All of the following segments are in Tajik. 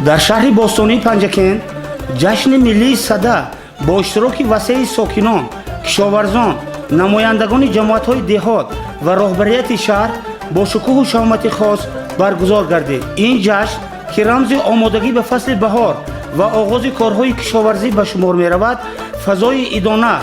Дар шаҳри бостонии Панҷакент ҷашни миллии Сада бо иштироки васеи сокинон, кишоварзон, намояндагони ҷамоатҳои деҳот ва роҳбарияти шаҳр бо шукӯҳу шаҳомати хос баргузор гардид. Ин ҷашн, ки рамзи омодагӣ ба фасли баҳор ва оғози корҳои кишоварзӣ ба шумор меравад, фазои идона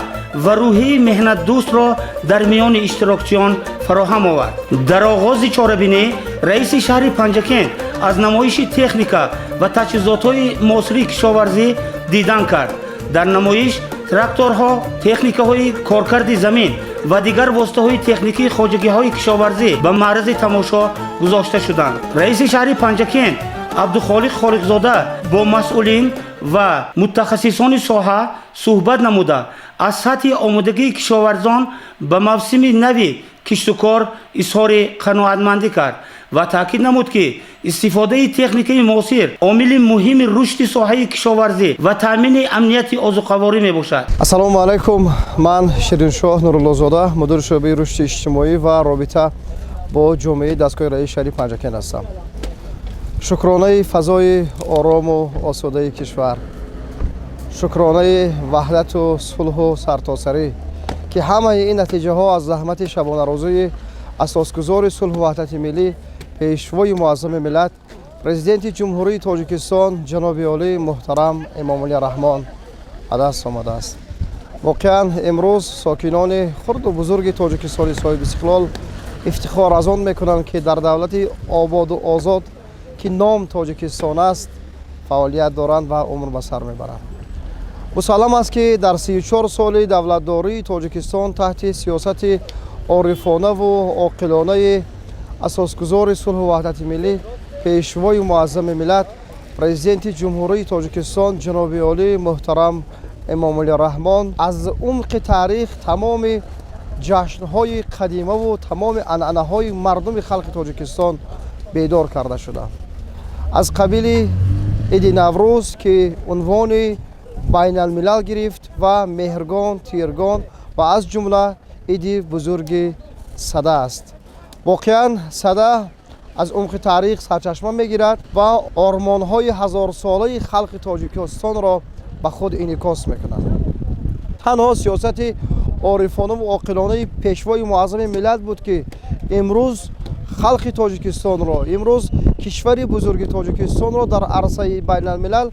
ва рӯҳияи меҳнатдӯстро дар миёни иштирокчиён фароҳам овард. Дар оғози чорабинӣ раиси шаҳри Панҷакент аз намоиши техника ва таҷҳизотҳои муосири кишоварзӣ дидан кард. Дар намоиш тракторҳо, техникаҳои коркарди замин ва дигар воситаҳои техникии хоҷагиҳои кишоварзӣ ба маърази тамошо гузошта шуданд. Раиси шаҳри Панҷакент Абдухолиқ Холиқзода бо масъулин ва мутахассисони соҳа суҳбат намуда, аз сатҳи омодагии кишоварзон ба мавсими нави киштукор изҳори қаноатмандӣ кард ва таъкид намуд, ки истифодаи техникаи муосир омили муҳими рушди соҳаи кишоварзӣ ва таъмини амнияти озуқаворӣ мебошад. Ассалому алайкум. Ман Шириншоҳ Нуруллозода, мудири шӯъбаи рушди иҷтимоӣ ва робита бо ҷомеаи дастгоҳи раиси шаҳри Панҷакент ҳастам. Шукронаи фазои орому осудаи кишвар, шукронаи ваҳдату сулҳу сартосарӣ, ки ҳамаи ин натиҷаҳо аз заҳмати шабонарӯзии асосгузори сулҳу ваҳдати миллӣ, Пешвои муаззами миллат, Президенти Ҷумҳурии Тоҷикистон ҷаноби олӣ муҳтарам Эмомалӣ Раҳмон ба даст омадааст. Воқеан, имрӯз сокинони хурду бузурги Тоҷикистони соҳибистиқлол ифтихор аз он мекунанд, ки дар давлати ободу озод, ки ном Тоҷикистон аст, фаъолият доранд ва умр ба сар мебаранд. Мусаллам аст, ки дар 34 соли давлатдории Тоҷикистон таҳти сиёсати орифонаву оқилонаи асосгузори сулҳу ваҳдати миллӣ, Пешвои муаззами миллат, Президенти Ҷумҳурии Тоҷикистон ҷаноби олӣ муҳтарам Эмомалӣ Раҳмон, аз умқи таърих тамоми ҷашнҳои қадимаву тамоми анъанаҳои мардуми халқи Тоҷикистон бедор карда шуда, аз қабили иди Наврӯз, ки унвони байналмилал гирифт, ва Меҳргон, Тиргон ва аз ҷумла иди бузурги Сада аст. Воқеан, Сада аз умқи таърих сарчашма мегирад ва ормонҳои ҳазорсолаи халқи Тоҷикистонро ба худ инъикос мекунад. Танҳо сиёсати орифонаву оқилонаи Пешвои муаззами миллат буд, ки имрӯз халқи Тоҷикистонро, имрӯз кишвари бузурги Тоҷикистонро дар арсаи байналмилал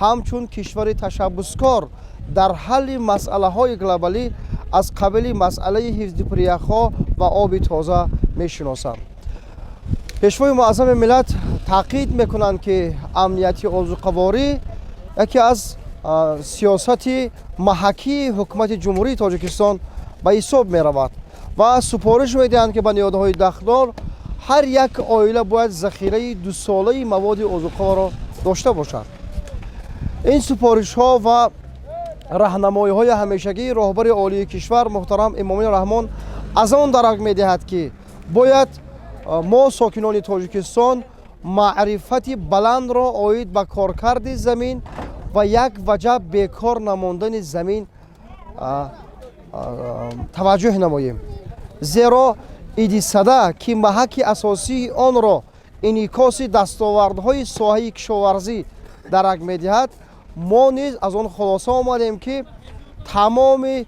ҳамчун кишвари ташаббускор дар ҳалли масъалаҳои глобалӣ, аз қабили масъалаи ҳифзи пиряхҳо ва оби тоза мешиносанд. Пешвои муаззами миллат таъқид мекунанд, ки амнияти озуқаворӣ яке аз сиёсати маҳакии ҳукумати Ҷумҳурии Тоҷикистон ба ҳисоб меравад ва супориш медиҳанд, ки ба ниҳодҳои дахлдор ҳар як оила бояд захираи дусолаи маводи озуқаворо дошта бошад. Ин супоришҳо ва раҳнамоиҳои ҳамешагии роҳбари олии кишвар муҳтарам Эмомалӣ Раҳмон аз он дарак медиҳад, ки бояд мо, сокинони Тоҷикистон, маърифати баландро оид ба коркарди замин ва як ваҷаб бекор намондани замин таваҷҷӯҳ намоем, зеро иди Сада, ки маҳаки асосии онро инъикоси дастовардҳои соҳаи кишоварзӣ дарак медиҳад, мо низ аз он хулоса омадем, ки тамоми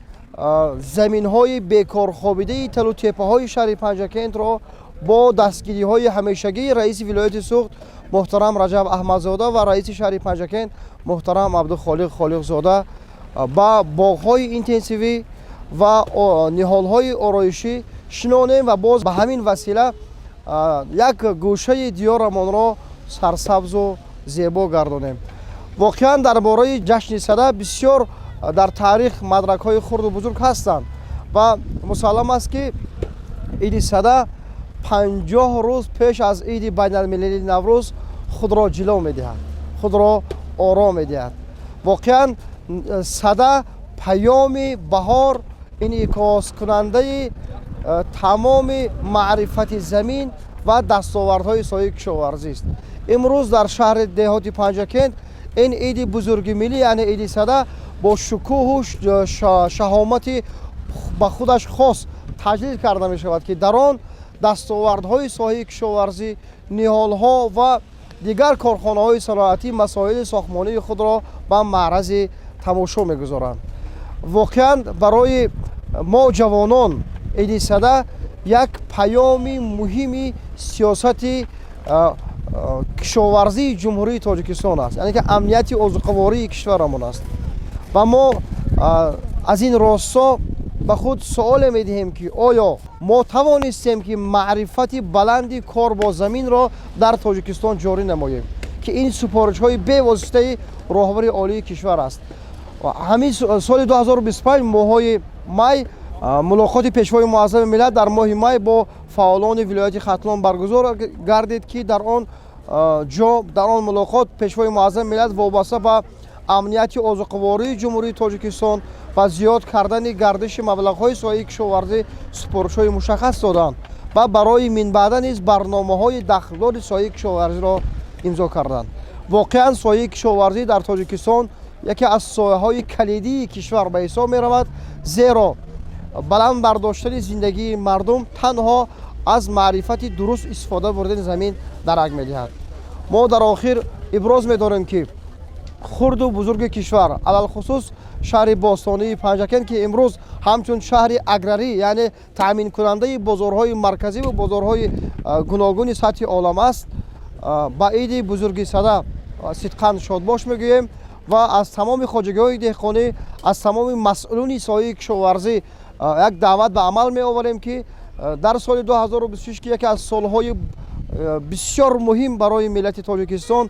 заминҳои бекорхобидаи талу теппаҳои шаҳри Панҷакентро бо дастгириҳои ҳамешагии раиси вилояти Суғд муҳтарам Раҷаб Аҳмадзода ва раиси шаҳри Панҷакент муҳтарам Абдухолиқ Холиқзода ба боғҳои интенсивӣ ва ниҳолҳои ороишӣ шинонем ва боз ба ҳамин васила як гӯшаи диёрамонро сарсабзу зебо гардонем. Воқеан, дар бораи ҷашни Сада бисёр дар таърих мадракҳои хурду бузург ҳастанд ва мусаллам аст, ки иди Сада 50 рӯз пеш аз иди байналмилалии Наврӯз худро ҷило медиҳад, худро оро медиҳад. Воқеан, Сада паёми баҳор, инъикоскунандаи тамоми маърифати замин ва дастовардҳои соҳаи кишоварзист. Имрӯз дар шаҳри деҳоти Панҷакент ин иди бузурги миллӣ, яъне иди Сада, бо шукӯҳу шаҳомати ба худаш хос таҷлил карда мешавад, ки дар он дастовардҳои соҳаи кишоварзӣ, ниҳолҳо ва Дигар корхонаҳои саноатӣ масоили сохтмонии худро ба маърази тамошо мегузоранд. Воқеан, барои мо ҷавонон иди Сада як паёми муҳими сиёсати кишоварзии Ҷумҳурии Тоҷикистон аст, яъне ки амнияти озуқавории кишварамон аст. Ва мо аз ин росто ба худ суоле медиҳем, ки оё мо тавонистем, ки маърифати баланди кор бо заминро дар Тоҷикистон ҷорӣ намоем, ки ин супоришҳои бевоситаи роҳбари олии кишвар аст. Ҳамин соли 2025, моҳҳои май, мулоқоти Пешвои муаззами миллат дар моҳи май бо фаъолони вилояти Хатлон баргузор гардид, ки дар он ҷо, дар он мулоқот Пешвои муаззами миллат вобаста ба амнияти озуқавории Ҷумҳурии Тоҷикистон ва зиёд кардани гардиши маблағҳои соҳаи кишоварзӣ супоришҳои мушаххас доданд ва барои минбаъда низ барномаҳои дахлдори соҳаи кишоварзиро имзо карданд. Воқеан, соҳаи кишоварзӣ дар Тоҷикистон яке аз соҳаҳои калидии кишвар ба ҳисоб меравад, зеро баланд бардоштани зиндагии мардум танҳо аз маърифати дуруст истифода бурдани замин дарак медиҳад. Мо дар охир иброз медорем, ки хурду бузурги кишвар, алалхусус шаҳри бостонии Панҷакент, ки имрӯз ҳамчун шаҳри аграрӣ, яъне таъминкунандаи бозорҳои марказӣ ва бозорҳои гуногуни сатҳи олам аст, ба иди бузурги Сада сидқан шодбош мегӯем ва аз тамоми хоҷагиҳои деҳқонӣ, аз тамоми масъулони соҳаи кишоварзӣ як даъват ба амал меоварем, ки дар соли 2026, ки яке аз солҳои бисёр муҳим барои миллати Тоҷикистон,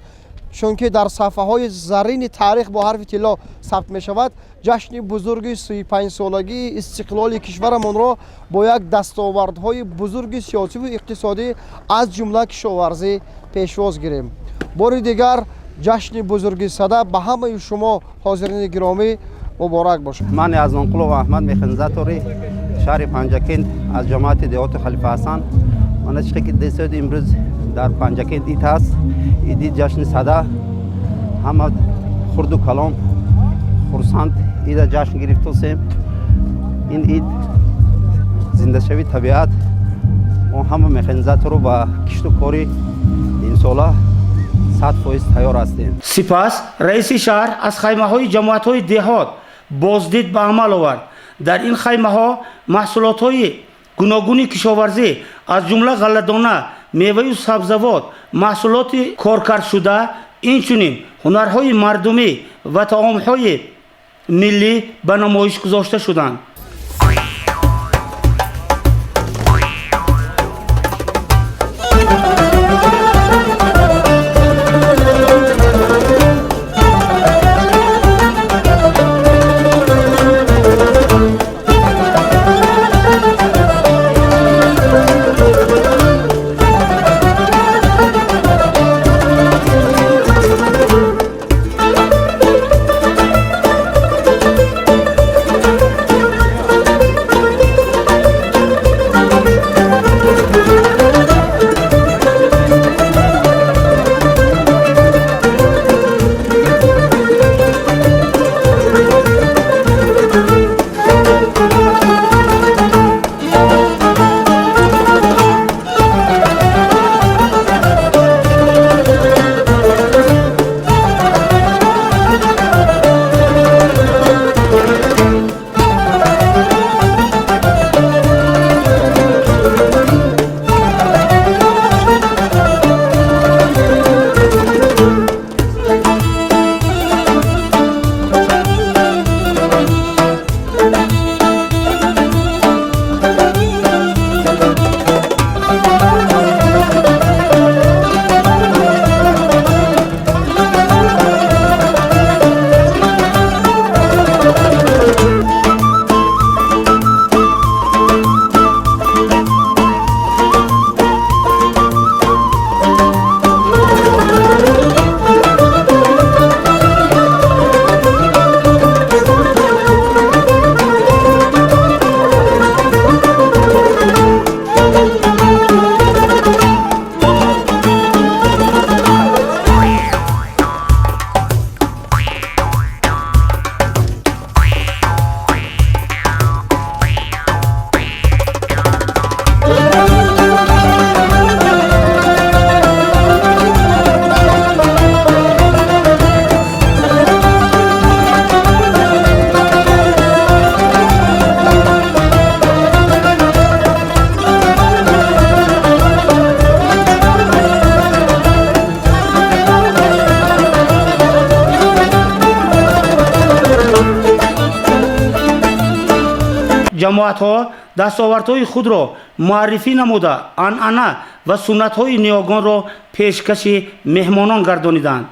чунки дар саҳфаҳои заррини таърих бо ҳарфи тилло сабт мешавад, ҷашни бузурги 35-солагии истиқлоли кишварамонро бо як дастовардҳои бузурги сиёсиву иқтисодӣ, аз ҷумла кишоварзӣ, пешвоз гирем. Бори дигар ҷашни бузурги Сада ба ҳамаи шумо, ҳозирини гиромӣ, муборак бошад. Ман Азонқулов Аҳмад, механизатори шаҳри Панҷакент, аз ҷамоати деҳоти Халифа Ҳасан. Мана чихе ки десед, имрӯз дар Панҷакент ид ҳаст, иди ҷашни Сада. Ҳама хурду калон хурсанд ида ҷашн гирифтосем. Ин ид зиндашавии табиат. Мо ҳама механизатору ба кишту кори имсола 100% тайёр ҳастем. Сипас раиси шаҳр аз хаймаҳои ҷамоатҳои деҳот боздид ба амал овард. Дар ин хаймаҳо маҳсулотҳои гуногуни кишоварзӣ, аз ҷумла ғалладона, меваю сабзавот, маҳсулоти коркардшуда, инчунин ҳунарҳои мардумӣ ва таомҳои миллӣ ба намоиш гузошта шуданд. Ҷамоатҳо дастовардҳои худро муаррифӣ намуда, анъана ва суннатҳои ниёгонро пешкаши меҳмонон гардониданд.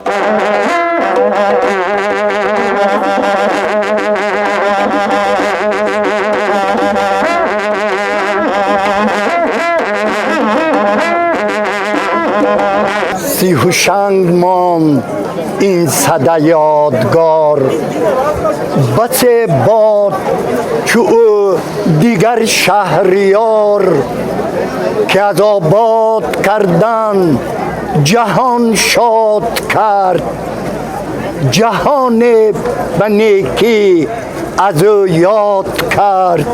Сиҳушанг монд ин сада ёдгор, басе бод чу ӯ дигар шаҳриёр, ки аз обод кардан ҷаҳон шод кард, ҷаҳоне ба некӣ аз ӯ ёд кард.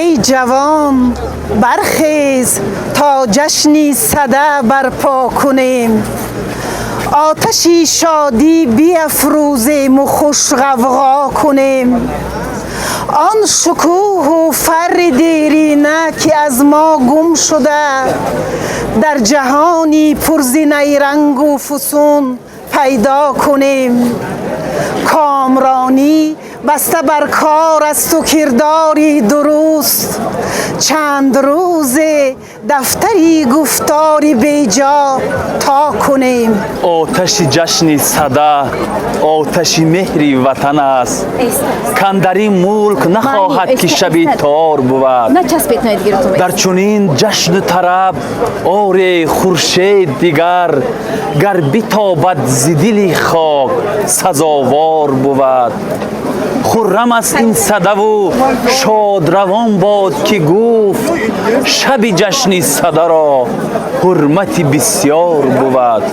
Эй ҷавон, бархез то ҷашни сада барпо кунем, оташи шодӣ биафрӯзему хушғавғо кунем. Он шукӯҳу фарри дерина, ки аз мо гум шуда, дар ҷаҳони пурзи найрангу фусун пайдо кунем. Комронӣ баста бар кор асту кирдори дуруст, чанд рӯзе дафтари гуфтори беҷо то кунем. Оташи ҷашни сада оташи меҳри ватан аст, кандари мулк нахоҳад, ки шаби тор бувад. Дар чунин ҷашну тараб оре хуршед дигар, гар битобад зи дили хок сазовор бувад. Хуррам аст ин садаву шодравон бод, ки гуфт шаби ҷашни садаро ҳурмати бисёр бувад.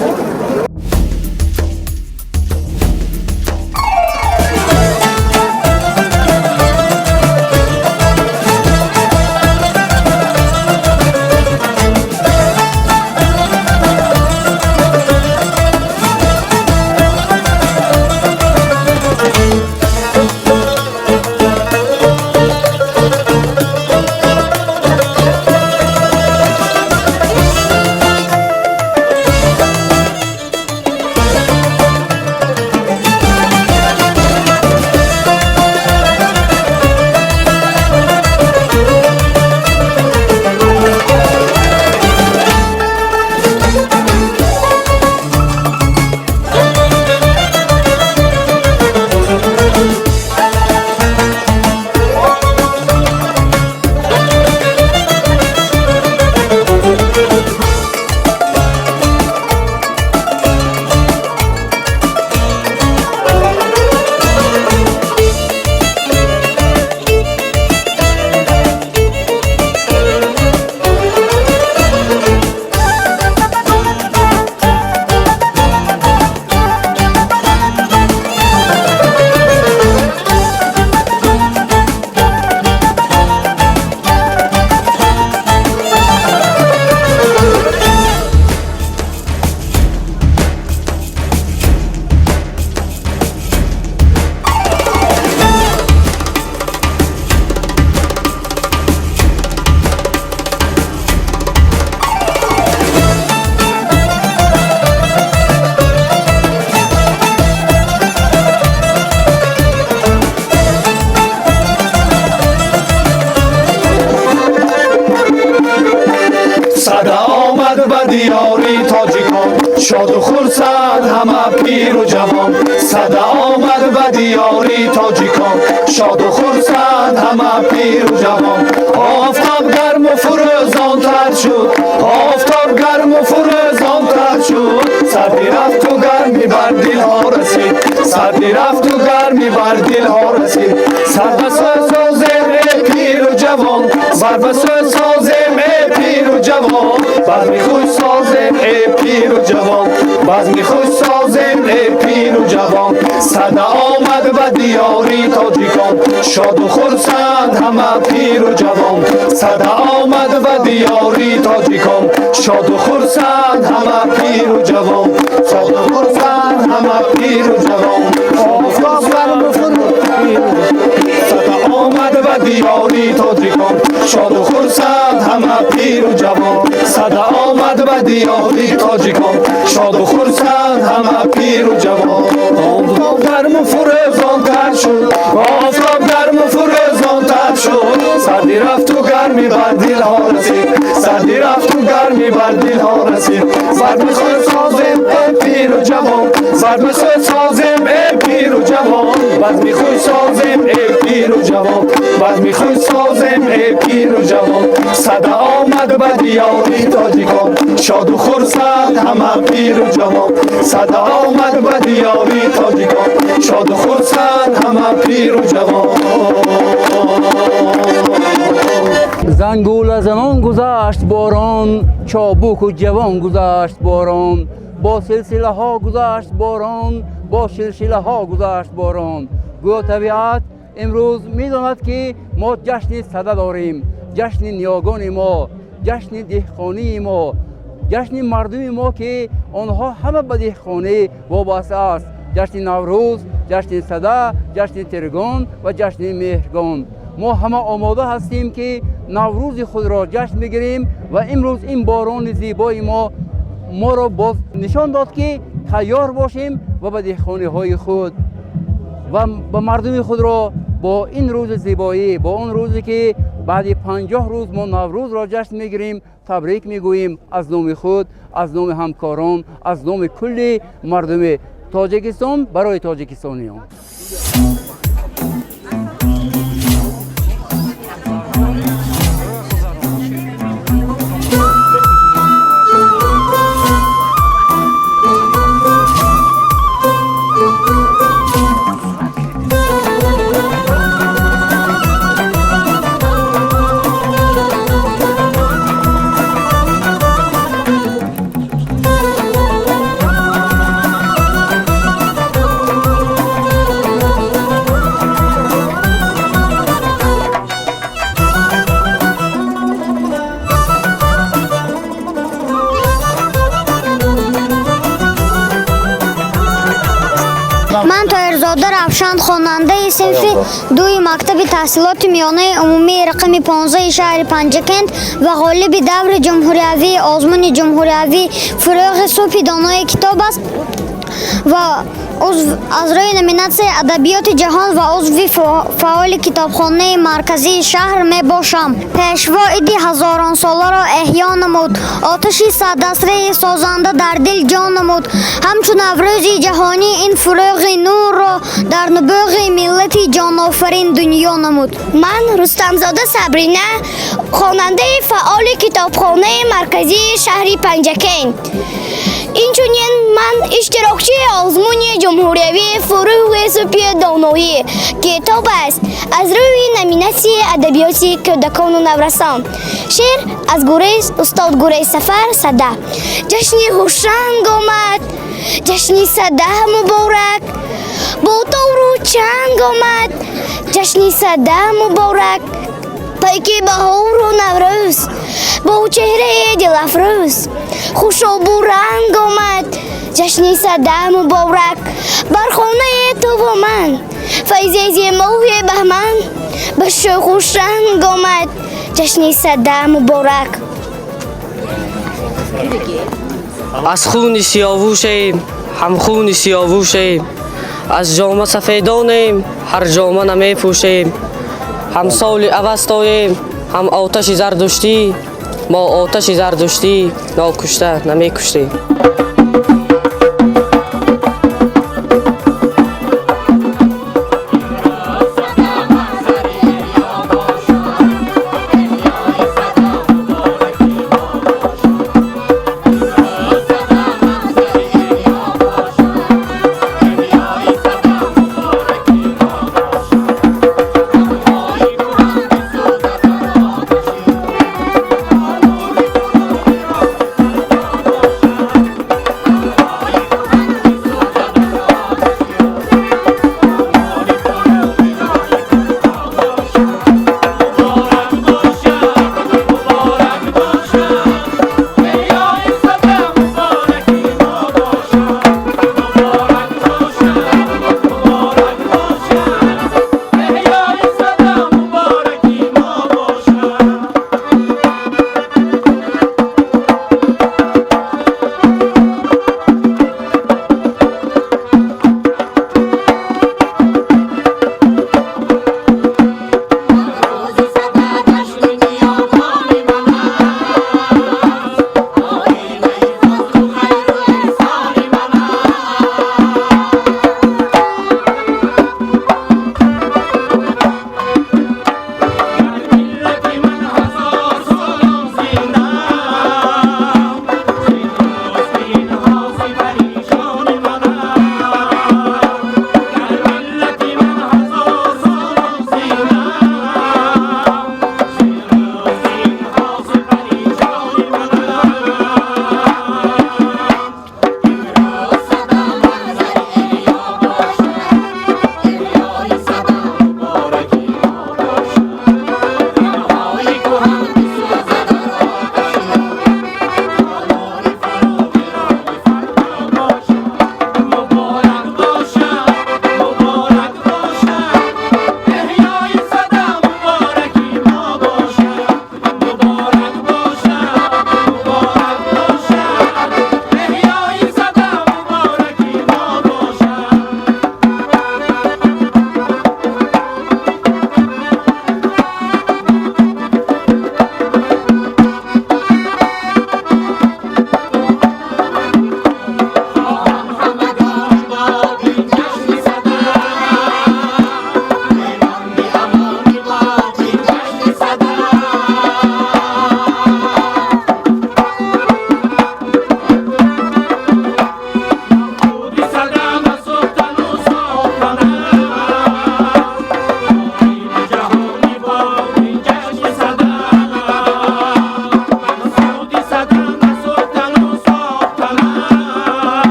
Сада омад ба диёри тоҷикон, шоду хурсанд ҳама пиру ҷавон. Сада омад ба диёри тоҷикон, шоду хурсанд ҳама пиру ҷавон. Офтоб гарму фурӯзонтар шуд, офтоб гарму фурӯзонтар шуд. Сарди рафту гармӣ бар дилҳо расид, сарди рафту гармӣ бар дилҳо расид. Сар ба сӯ созем, эй пиру ҷавон, сар ба сӯ созем, эй пиру ҷавон. Базми хуш созем, эй пиру ҷавон, базми хуш созем, эй пиру ҷавон. Сада омад ба диёри тоҷикон, шоду хурсанд ҳама пиру ҷавон. Сада омад ба диёри тоҷикон, шоду хурсанд ҳама пиру ҷавон. Шоду хурсанд ҳама пиру ҷавон. Офтоб гарму сада омад ба диёри тоҷикон, шоду хурсанд ҳама пиру ҷавон. Сада омад ба диёри тоҷикон, шоду хурсанд ҳама пиру ҷавон. Офтоб гарму фурӯзонтар шуд, офтоб гарму Сарди рафту гармӣ бар дилҳо расид, сарди рафту гармӣ бар дилҳо расид. Базми худ созем эй пиру ҷавон, базми худ созем эй пиру ҷавон, базми худ созем эй пиру ҷавон, базми худ созем эй пиру ҷавон. Сада омад ба диёри тоҷикон, шоду хурсанд ҳама пиру ҷавон. Сада омад ба диёри тоҷикон, шоду хурсанд ҳама пиру ҷавон. Зангула занон гузашт борон, чобуку ҷавон гузашт борон, бо силсилаҳо гузашт борон, бо шилшилаҳо гузашт борон. Гӯё табиат имрӯз медонад, ки мо ҷашни сада дорем, ҷашни ниёгони мо, ҷашни деҳқонии мо, ҷашни мардуми мо, ки онҳо ҳама ба деҳқонӣ вобаста аст. Ҷашни Наврӯз, ҷашни сада, ҷашни Тиргон ва ҷашни Меҳргон. Мо ҳама омода ҳастем, ки Наврӯзи худро ҷашн мегирем ва имрӯз ин борони зебои мо моро боз нишон дод, ки тайёр бошем ва ба деҳқониҳои худ ва ба мардуми худро бо ин рӯзи зебоӣ, бо он рӯзе ки баъди 50 рӯз мо Наврӯзро ҷашн мегирем, табрик мегӯем аз номи худ, аз номи ҳамкорон, аз номи кулли мардуми Тоҷикистон барои тоҷикистониён. Ман Тоирзода Равшан, хонандаи синфи дуи мактаби таҳсилоти миёнаи умумии рақами 15 шаҳри Панҷакент ва ғолиби даври ҷумҳуриявии озмуни ҷумҳуриявии «Фурӯғи субҳи донои китоб аст» ва аз рӯи номинатсияи адабиёти ҷаҳон ва узви фаъоли китобхонаи марказии шаҳр мебошам. Пешво иди ҳазоронсоларо эҳё намуд, оташи садасраи созанда дар дил ҷо намуд. Ҳамчун Наврӯзи ҷаҳонӣ ин фурӯғи нурро дар нубӯғи миллати ҷонофарин дунё намуд. Ман Рустамзода Сабрина, хонандаи фаъоли китобхонаи марказии шаҳри Панҷакент. Инчунин ман иштирокчии озмуни ҷумҳуриявии «Фурӯғи субҳи доноӣ» китоб аст аз рӯи номинатсияи адабиёти кӯдакону наврасон. Шеър аз устод Гурей Сафар «Сада». Ҷашни хушранг омад, ҷашни сада муборак, бо тору чанг омад, ҷашни сада муборак. Пайки баҳору Наврӯз бо чеҳраи дилафрӯз, хушобу ранг омад, ҷашни сада муборак. Бар хонаи туву ман файзези моҳи баҳман, ба шӯху шанг омад, ҷашни сада муборак. Аз хуни сиёвушем, ҳамхуни сиёвушем, аз ҷома сафедонем, ҳар ҷома намепӯшем, ҳамсоли Авастоем, ҳам оташи зардуштӣ, мо оташи зардуштӣ нокушта намекуштем.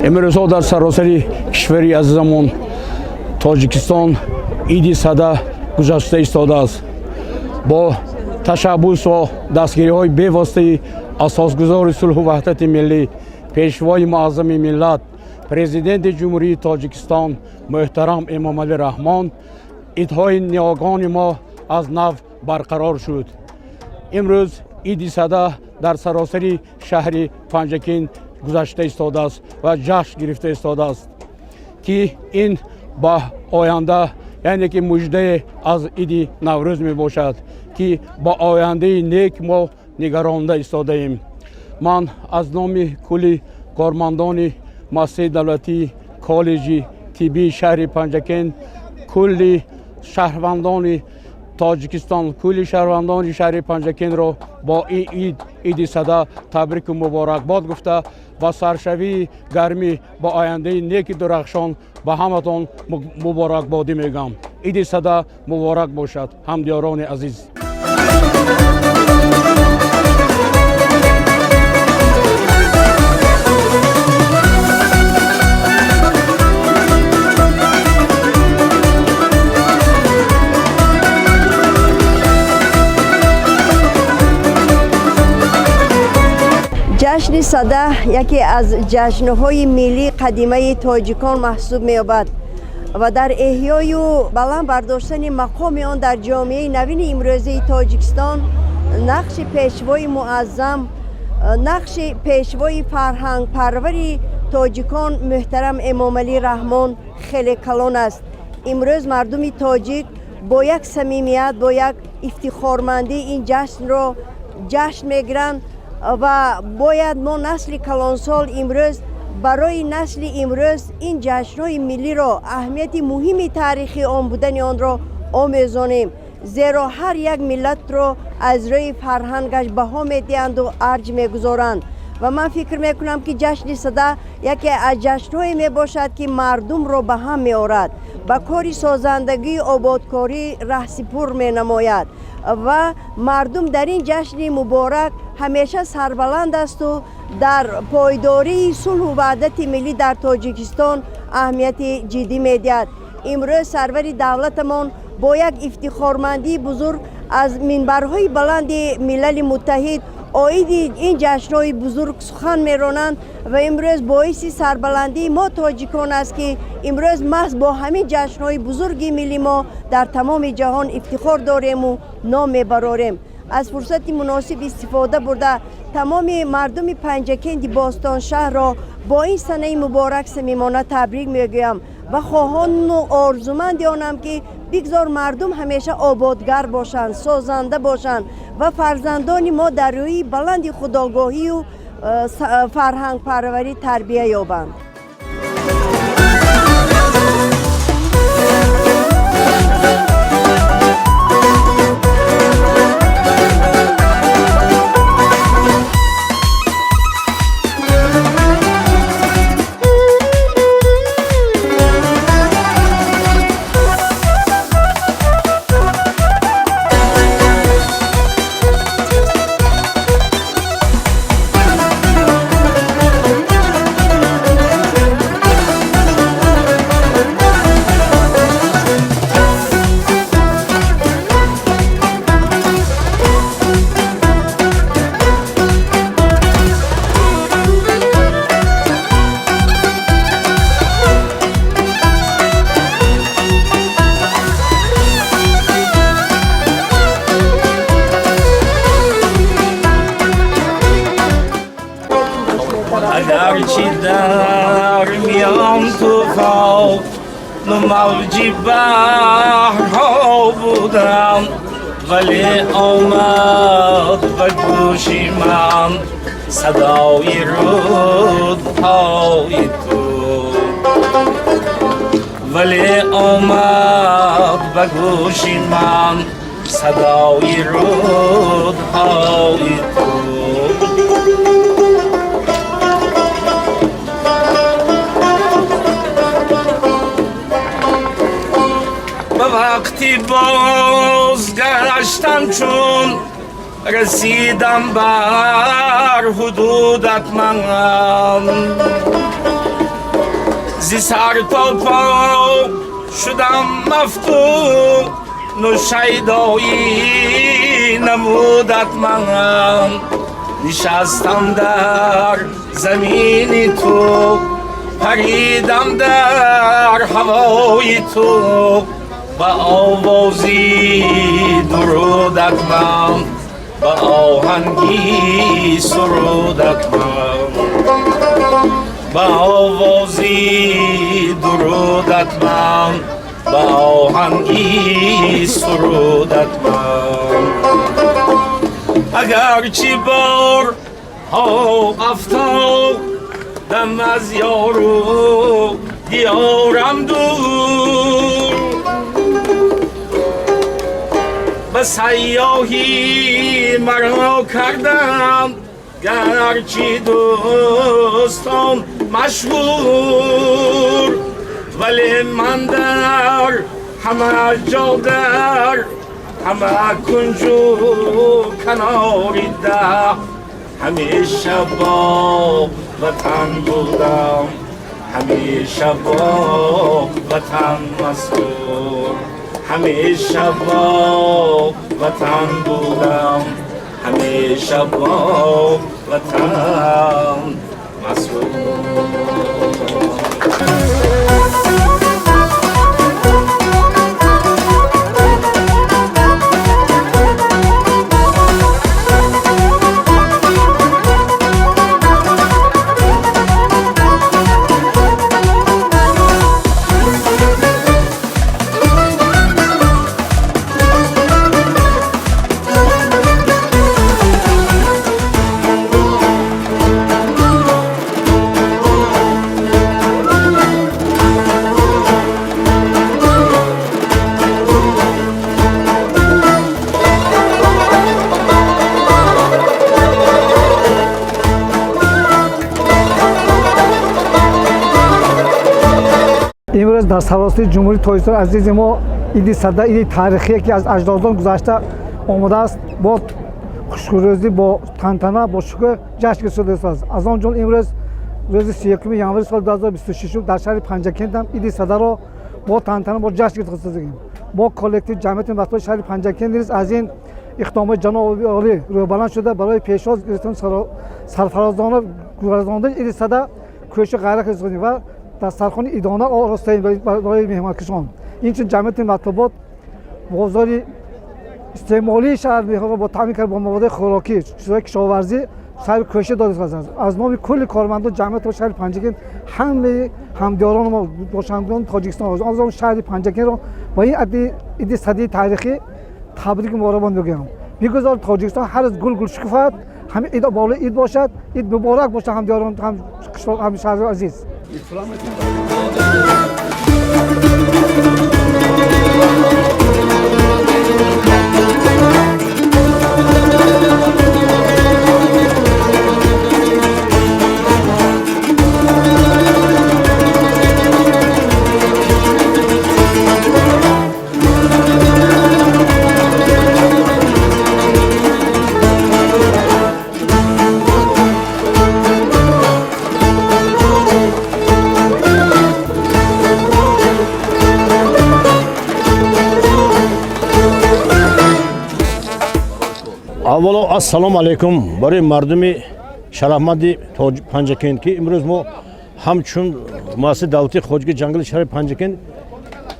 Имрӯзҳо дар саросари кишвари азизамон Тоҷикистон Иди Сада гузашта истодааст. Бо ташаббус ва дастгириҳои бевоситаи асосгузори сулҳу ваҳдати миллӣ, пешвои муаззами миллат, Президенти Ҷумҳурии Тоҷикистон муҳтарам Эмомалӣ Раҳмон, идҳои ниёгони мо аз нав барқарор шуд. Имрӯз Иди Сада дар саросари шаҳри Панҷакент гузашта истодааст ва ҷашн гирифта истодааст, ки ин ба оянда, яъне ки муждае аз иди Наврӯз мебошад, ки ба ояндаи нек мо нигаронда истодаем. Ман аз номи кулли кормандони муассисаи давлатии коллеҷи тиббии шаҳри Панҷакент, кулли шаҳрвандони Тоҷикистон, кулли шаҳрвандони шаҳри Панҷакентро бо ин ид, Иди Сада, табрику муборакбод гуфта, ба саршавии гармӣ, ба ояндаи неки дурахшон ба ҳаматон муборакбодӣ мегӯям. Иди Сада муборак бошад, ҳамдиёрони азиз. Ҷашни Сада яке аз ҷашнҳои миллии қадимаи тоҷикон маҳсуб меёбад ва дар эҳёю баланд бардоштани мақоми он дар ҷомеаи навини имрӯзаи Тоҷикистон нақши пешвои муаззам, нақши пешвои фарҳангпарвари тоҷикон муҳтарам Эмомалӣ Раҳмон хеле калон аст. Имрӯз мардуми тоҷик бо як самимият, бо як ифтихормандӣ ин ҷашнро ҷашн мегиранд ва бояд мо насли калонсол имрӯз барои насли имрӯз ин ҷашнҳои миллиро, аҳамияти муҳими таърихии он будани онро омӯзонем, зеро ҳар як миллатро аз рӯи фарҳангаш баҳо медиҳанду арҷ мегузоранд. Ва ман фикр мекунам, ки ҷашни Сада яке аз ҷашнҳое мебошад, ки мардумро ба ҳам меорад, ба кори созандагии ободкорӣ раҳсипур менамояд ва мардум дар ин ҷашни муборак ҳамеша сарбаланд асту дар пойдории сулҳу ваҳдати миллӣ дар Тоҷикистон аҳамияти ҷиддӣ медиҳад. Имрӯз сарвари давлатамон бо як ифтихормандии бузург аз минбарҳои баланди Милали Муттаҳид оиди ин ҷашнҳои бузург сухан меронанд ва имрӯз боиси сарбаландии мо тоҷикон аст, ки имрӯз маҳз бо ҳамин ҷашнҳои бузурги милли мо дар тамоми ҷаҳон ифтихор дорему ном мебарорем. Аз фурсати муносиб истифода бурда, тамоми мардуми Панҷакенти бостоншаҳрро бо ин санаи муборак самимона табрик мегӯям ва хоҳону орзуманди онам, ки бигзор мардум ҳамеша ободгар бошанд, созанда бошанд ва фарзандони мо дар рӯи баланди худогоҳию фарҳангпарварӣ тарбия ёбанд. اگرچه در میان طوفان و موج بحرها بودم، ولی آمد به گوش من صدای رودهای تو، ولی آمد به گوش من صدای رودهای تو. وقتی بازگشتم چون رسیدم بر حدودت من، Зи сар то по шудам мафтун, ну шайдоӣ намудат ман. Нишастам дар замини ту, паридам дар ҳавои ту, ба овози дурудат ман, ба оҳанги сурудат ман, ба овози дурудат ман, ба оҳанги сурудат ман. Агарчи борҳо афтодам аз ёру диёрам дур, ба сайёҳӣ маро кардам, гарчи дӯстон машҳур, вале ман дар ҳама ҷо, дар ҳама кунҷу канори даҳ, ҳамеша бо ватан будам, ҳамеша бо ватан масрур, ҳамеша бо ватан будам, ҳамеша бо ватан масрур. Имрӯз дар саросари Ҷумҳурии Тоҷикистон азизи мо иди Сада, иди таърихие, ки аз аҷдодон гузашта омадааст, бо хушрӯзӣ, бо тантана, бо шукӯҳ ҷашн гирифта шудааст. Аз он ҷумла имрӯз рӯзи 31 январи соли 2026 дар шаҳри Панҷакент ҳам иди Садаро бо тантана, бо ҷашн гирифта шудагем. Мо коллектив ҷамъияти матбуоти шаҳри Панҷакент низ аз ин иқдомоти ҷаноби олӣ рӯбаланд шуда, барои пешвоз гирифтан, сарфарозона гузарондани иди Сада кӯшишу ғайрат кардем ва дастархони идона оростаем барои меҳмонкашон. Инчунин ҷамъияти матбуот бозори истеъмолии шаҳр бо таъмин кард бо маводи хӯрокӣ, чизҳои кишоварзӣ сари кӯшиш додааст. Аз номи кулли кормандон ҷамъияти шаҳри Панҷакент ҳамаи ҳамдиёрони мо, бошандагони Тоҷикистон, аз он шаҳри Панҷакентро ба ин иди садии таърихӣ табрик муборакбод мегӯям. Бигузор Тоҷикистон ҳар рӯз гул гул шукуфад, ҳамин ид болои ид бошад, ид муборак бошад ҳамдиёрон, ҳам шаҳри азиз. Аввало ассалому алайкум барои мардуми шарафманди Панҷакент, ки имрӯз мо ҳамчун муассисаи давлатии хоҷагии ҷангали шаҳри Панҷакент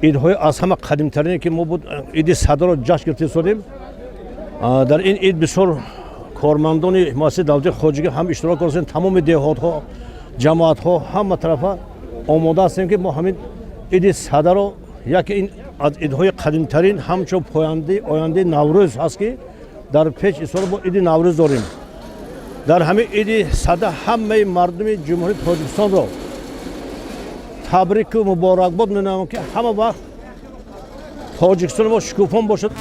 идҳои аз ҳама қадимтарине, ки мо буд, иди Садаро ҷашн гирифта истодем. Дар ин ид бисёр кормандони муассисаи давлатии хоҷагӣ ҳам иштирок кардем. Тамоми деҳотҳо, ҷамоатҳо ҳама тарафа омода ҳастем, ки мо ҳамин иди Садаро, яке ин аз идҳои қадимтарин, ҳамчун пояндаи ояндаи Наврӯз ҳаст, ки дар пеш истор мо иди Наврӯз дорем. Дар ҳамин иди Сада ҳамаи мардуми Ҷумҳурии Тоҷикистонро табрику муборакбод менамоям, ки ҳама вақт Тоҷикистони мо шукуфон бошад.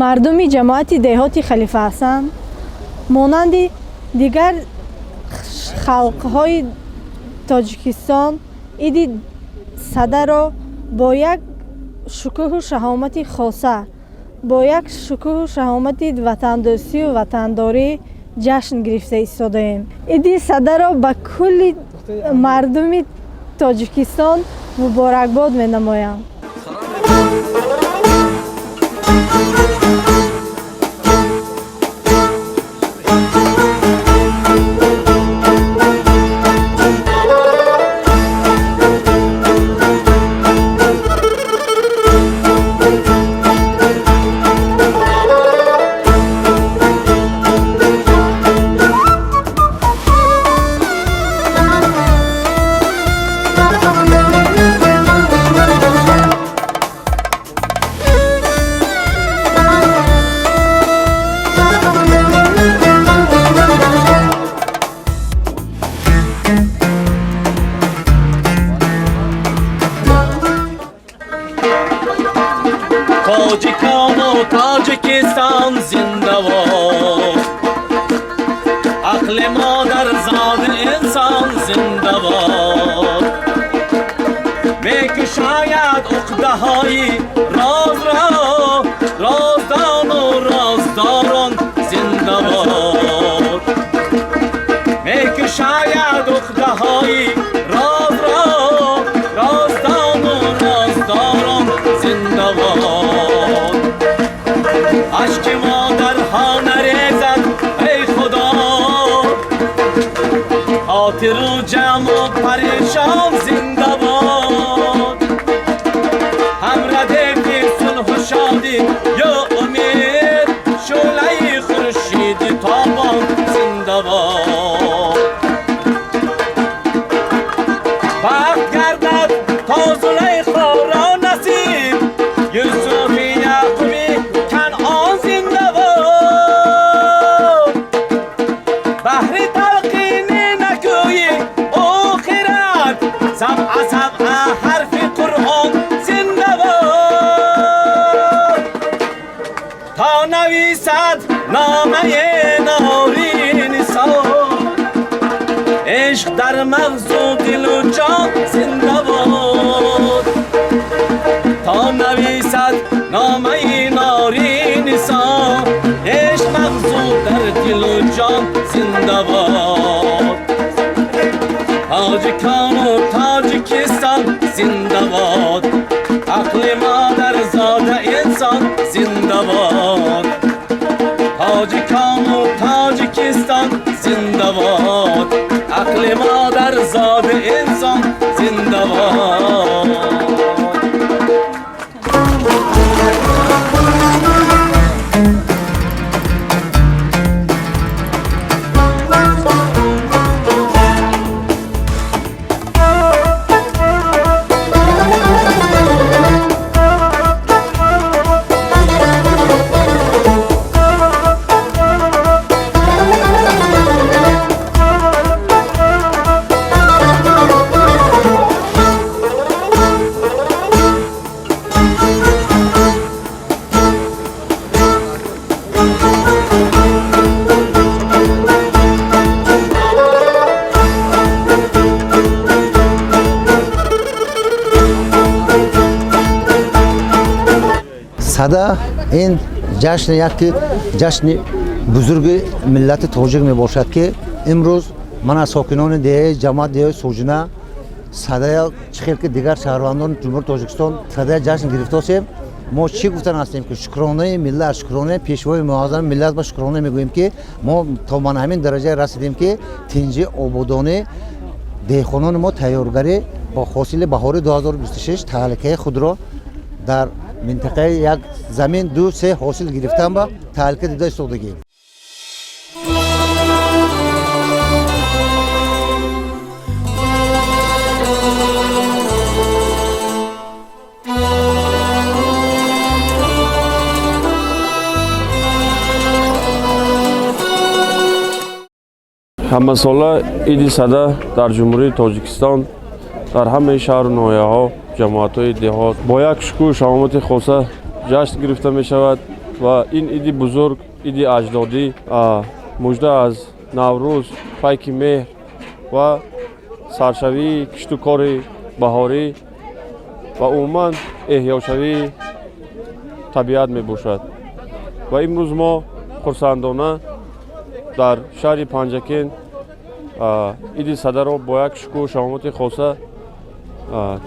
Мардуми ҷамоати деҳоти Халифа Ҳасан монанди дигар халқҳои Тоҷикистон иди Садаро бо як шукӯҳу шаҳомати хоса, бо як шукӯҳу шаҳомати ватандӯстию ватандорӣ ҷашн гирифта истодаем. Иди Садаро ба кулли мардуми Тоҷикистон муборакбод менамоям. Тоҷикону Тоҷикистон зиндабод, ақли модарзоди инсон зиндабод. Мекушояд уқдаҳои розро, роздону роздорон зиндабод. Мекушояд уқдаҳои розро, роздону роздорон зиндабод. Ашки модарҳо нарезад, эй Худо, хотиру ҷамъу парешон зиндабод. Ҳам радифи сулҳу шодӣ ё умед, шӯълаи хуршиди тобон зиндабод. Бахт гардад то Зулайхоро насиб, Юсуфи Яъқуби Канъон зиндабод. Баҳри талқини накӯи охират, сабъа сабъа ҳарфи Қуръон зиндабод. То нависад номаи норинисо, ишқ дар мағзу дилу ҷон зиндабод. То нависад номаи норинисо, ишқ мағзу дар дилу ҷон зиндабод. Тоҷикону Тоҷикистон зиндабод, ақли модарзода инсон зиндабод. Тоҷикону Тоҷикистон зиндабод, ақли модарзода инсон зиндабод. Сада ин ҷашн яке ҷашни бузурги миллати тоҷик мебошад, ки имрӯз ман аз сокинони деҳаи ҷамоат деҳаи Соҷина садая чӣ хел ки дигар шаҳрвандони Ҷумҳурии Тоҷикистон садая ҷашн гирифтосем. Мо чӣ гуфтан ҳастем, ки шукронаи миллат, шукронаи пешвои муаззами миллат ба шукрона мегӯем, ки мо то ман ҳамин дараҷа расидем, ки тинҷи ободонӣ деҳқонони мо тайёргарӣ бо ҳосили баҳори 2026 таҳликаи худро дар минтақаи як замин 2-3 ҳосил гирифтан ба таҳлика дида истодагӣ. Ҳамасола иди Сада дар Ҷумҳурии Тоҷикистон дар ҳамаи шаҳру ноҳияҳо, ҷамоатҳои деҳот бо як шукӯҳу шаҳомати хоса ҷашн гирифта мешавад. Ва ин иди бузург, иди аҷдодӣ, мужда аз Наврӯз, пайки меҳр ва саршавии кишту кори баҳорӣ ва умуман эҳёшавии табиат мебошад. Ва имрӯз мо хурсандона дар шаҳри Панҷакент иди Садаро бо як шукӯҳу шаҳомати хоса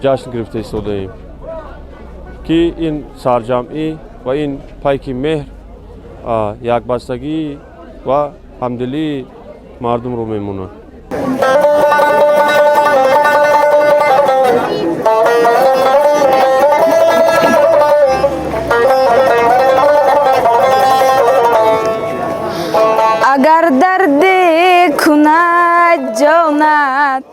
ҷашн гирифта истодаем, ки ин сарҷамъӣ ва ин пайки меҳр якбастагӣ ва ҳамдилии мардумро мемонад. Агар дарде кунад ҷонат,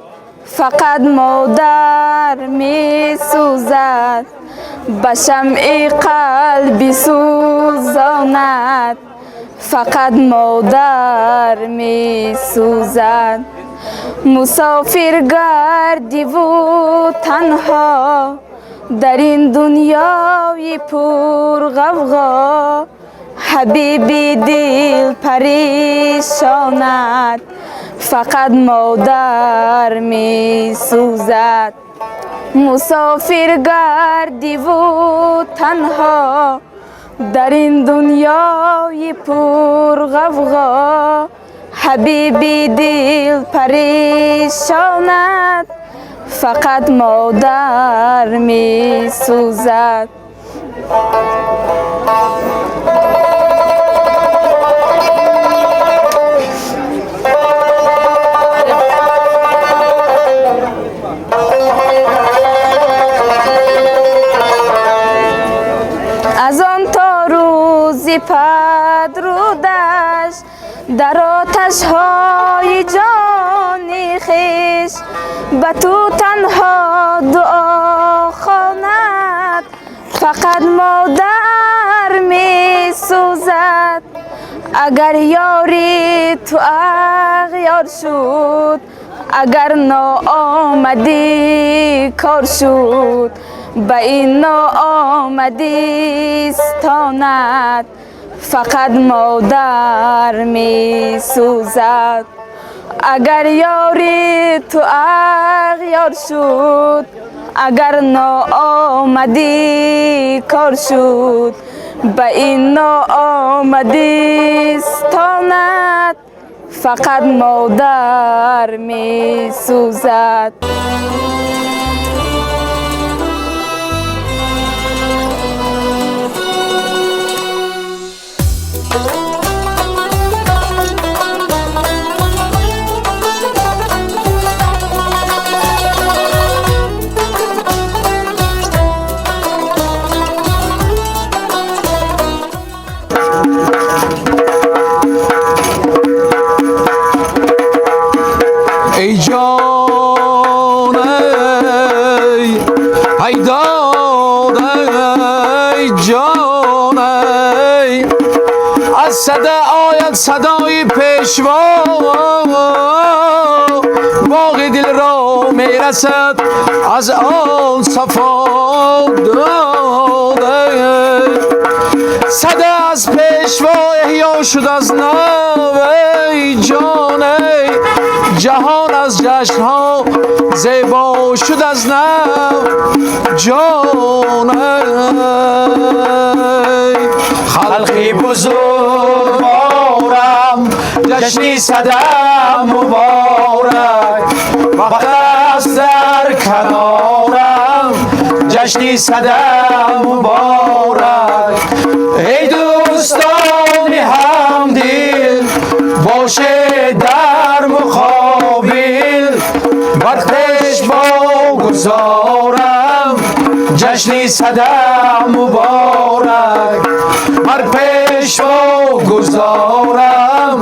фақат модар месӯзад, ба шамъи қалби сӯзонад, фақат модар месӯзад. Мусофир гардиву танҳо дар ин дунёи пурғавғо, ҳабиби дил паришонад, фақат модар месӯзад. Мусофир гардиву танҳо дар ин дунёи пурғавғо, ҳабиби дил паришонад, фақат модар месӯзад. Аз он то рӯзи падрудаш дар оташҳои ҷони хеш, ба ту танҳо дуо хонад, фақат модар месӯзад. Агар ёри ту ағёр шуд, агар ноомадӣ кор шуд, ба ин ноомадистонад, фақат модар месӯзад. Агар ёри ту ағёр шуд, агар ноомадӣ кор шуд, ба ин ноомадистонад, фақат модар месӯзад. Ey can ey, ey dad ey ҷон ey, аз сада ояд садои пешво, боғи дил ро мерасад аз он сафо дод ey. Сада аз пешво эҳё шуд аз нав ey ҷон ey, ҷаҳон аз ҷашнҳо зебо шуд аз нав ҷон ey. Халқи бузургворам ҷашни Сада муборак, вақт аст дар канорам ҷашни Сада муборак. Эй дӯстони ҳамдил бошед дар муқобил, бар пешво гузорам ҷашни Сада муборак, бар пешво гузорам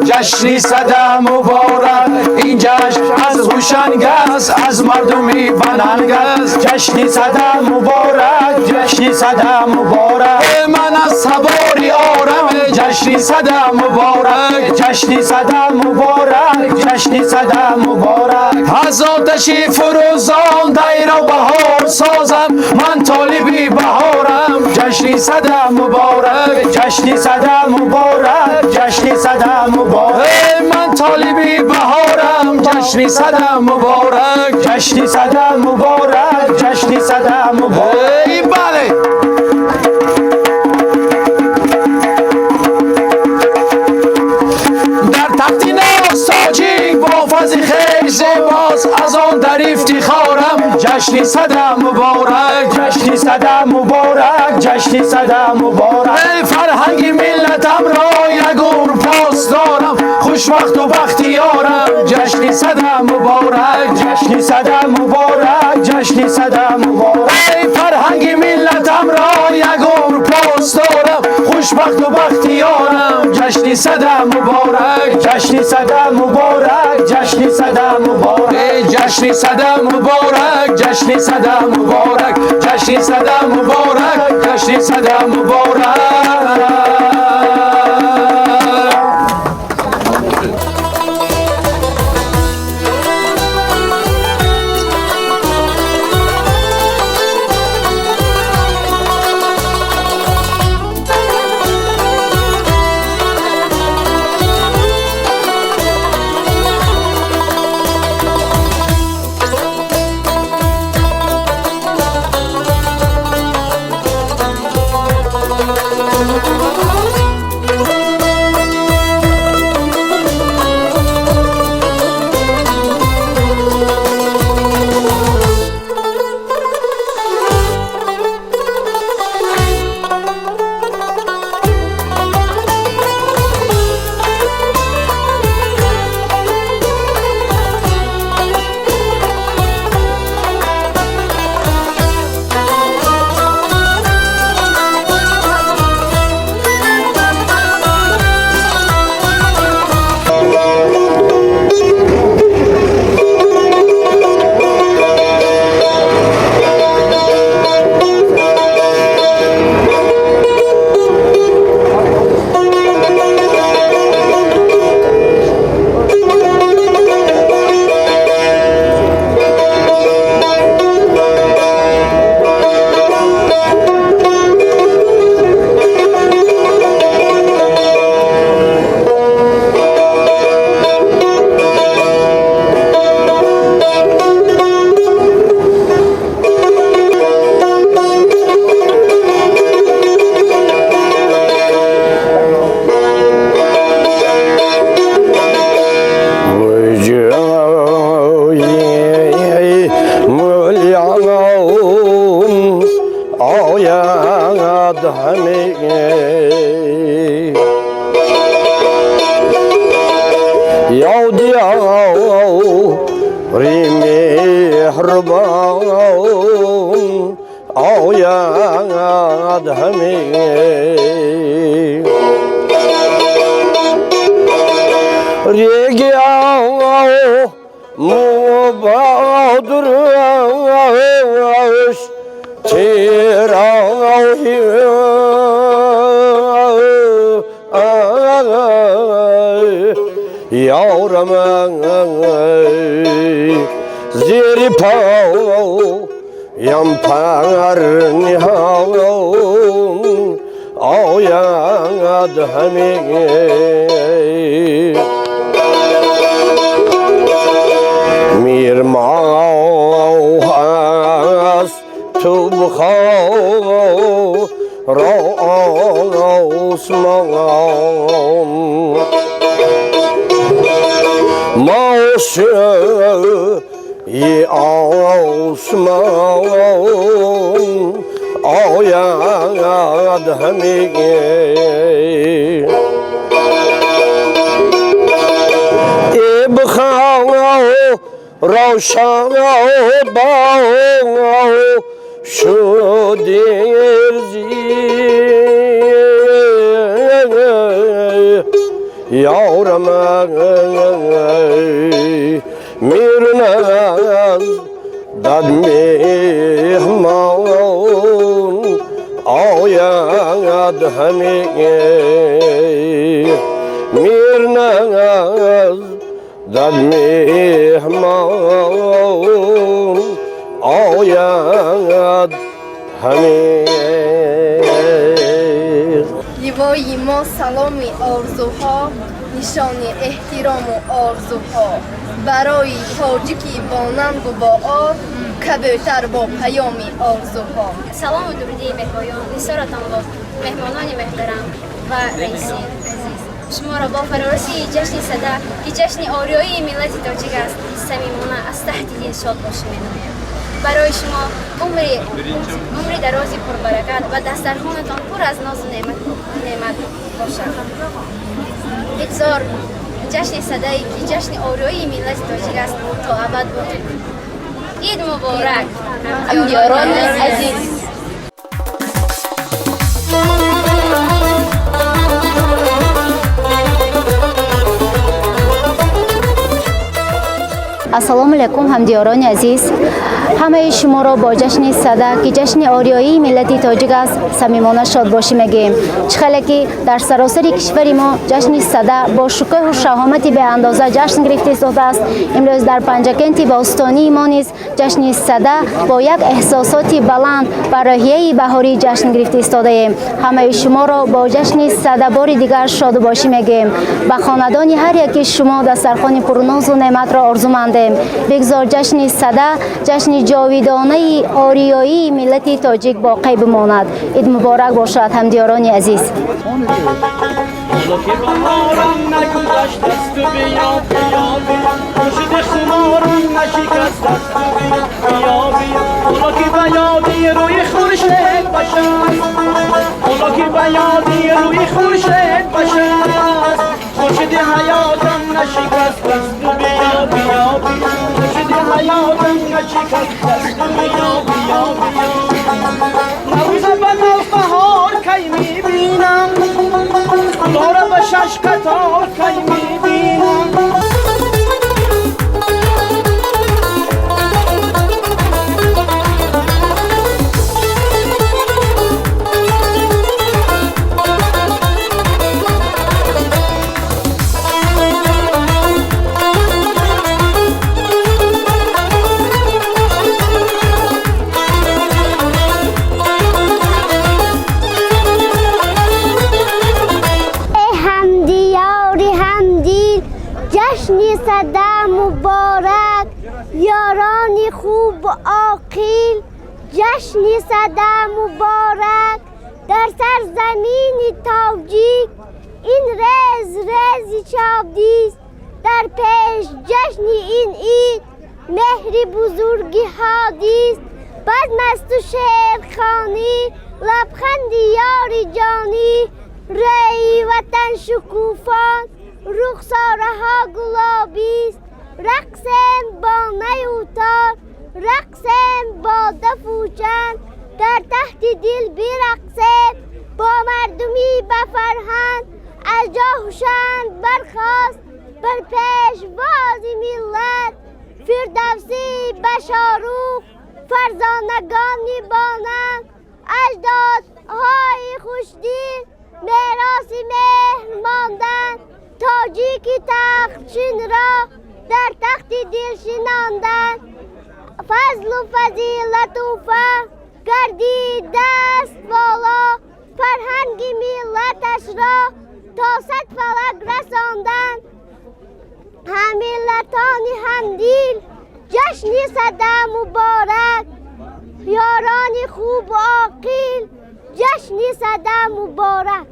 ҷашни Сада муборак. Ин ҷашн аз ҳушанг аст, аз мардуми бананг аст, ҷашни Сада муборак, ҷашни Сада муборак. Ман аз сабори орам ҷашни Сада муборак, ҷашни Сада муборак, Ҷашни Сада муборак. Аз оташи фурӯзон дайро баҳор созам, ман толиби баҳорам. Ҷашни Сада муборак, ҷашни Сада муборак, ҷашни Сада муборак. Ман толиби баҳорам, ҷашни Сада муборак, ҷашни Сада муборак, ҷашни Сада муборак. Бале. Дар тахти ноз тоҷик бо фазли хеш зебост, аз он дар ифтихорам. Ҷашни Сада муборак, ҷашни Сада муборак, ҷашни Сада муборак. Фарҳанги миллатамро як умр пос дорам, хушвақту бахтиёрам. Ҷашни Сада муборак, ҷашни Сада муборак, ҷашни Сада муборак. Фарҳанги миллатамро як умр пос дорам, хушбахту бахтиёрам. Ҷашни Сада муборак, ҷашни Сада муборак, ҷашни Сада муборак. Ҷашни Сада муборак, ҷашни Сада муборак, ҷашни Сада муборак, ҷашни Сада муборак. Гардад меҳмон ояд ҳаме. Ливои мо саломи орзуҳо, нишони эҳтирому орзуҳо. Барои тоҷики бонангу боор, кабӯтар бо паёми орзуҳо. Салому дуруди бепоён нисоратон бод, меҳмонони муҳтарам ва раиси азиз. Шуморо бо фарорасии ҷашни Сада, ки ҷашни ориёии миллати тоҷик аст, самимона аз таҳти дил шод бошӣ менамоям. Барои шумо умри дарози пурбаракат ва дастархонатон пур аз нозу неъмат бошад. Бигзор ҷашни Садае, ки ҷашни ориёии миллати тоҷик аст, то абад боқӣ. Ид муборак, ҳамдиёрони азиз. Ассалому алайкум, ҳамдиёрони азиз. Ҳамаи шуморо бо ҷашни Сада, ки ҷашни ориёии миллати тоҷик аст, самимона шодбошӣ мегӯем. Чӣ хеле ки дар саросари кишвари мо ҷашни Сада бо шукӯҳу шаҳомати беандоза ҷашн гирифта истодааст, имрӯз дар Панҷакенти бостонии мо низ ҷашни Сада бо як эҳсосоти баланд ва рӯҳияи баҳорӣ ҷашн гирифта истодаем. Ҳамаи шуморо бо ҷашни Сада бори дигар шодбошӣ мегӯем. Ба хонадони ҳар яки шумо дастархони пурнозу неъматро орзумандем. Бигзор ҷашни Сада ҷашни ҷовидонаи ориёии миллати тоҷик боқӣ бимонад. Ид муборак бошад, ҳамдиёрони азиз. Ҷашни Сада муборак, ёрони хубу оқил. Ҷашни Сада муборак, дар сарзамини тоҷик ин рез рези шодист. Дар пеш ҷашни ин ид меҳри бузурги ҳодист. Базмасту шеърхонӣ, лабханди ёри ҷонӣ, рӯи ватан шукуфон, рухсораҳо гулобист. Рақсем бо наю тор, рақсем бо дафу чанг, дар таҳти дил бирақсем бо мардуми ба фарҳанг. Аз ҷоҳу шанг бархост бар пешвози миллат, Фирдавсӣ ба Шорух, фарзонагони бонанг, аҷдодҳои хушдил мероси меҳр монданд. Тоҷики тахтшинро дар тахти дил шинонданд. Фазлу фазилату фаҳм гардид даст боло, фарҳанги миллаташро то сад фалак расонданд. Ҳаммиллатони ҳамдил, ҷашни Сада муборак, ёрони хубу оқил, ҷашни Сада муборак.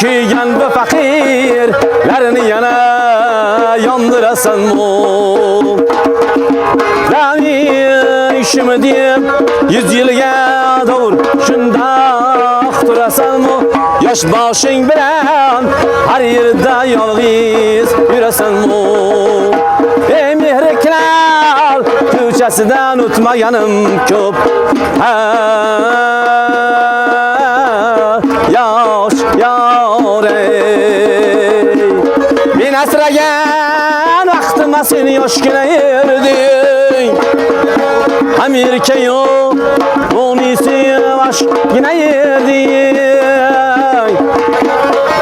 Kuygan bu faqirlarni yana yondirasanu. Ishimi deb 100 yilga to'g'ri shundoq turasanmi? Yosh boshing bilan har yerda yolg'iz yurasanmi? Ey mehriklar Ko'chasidan o'tmaganim ko'p. Ha, yosh yor ey. Men asragan vaqtimda sen yoshgina erding. Ham erkayu bunisi yoshgina erding.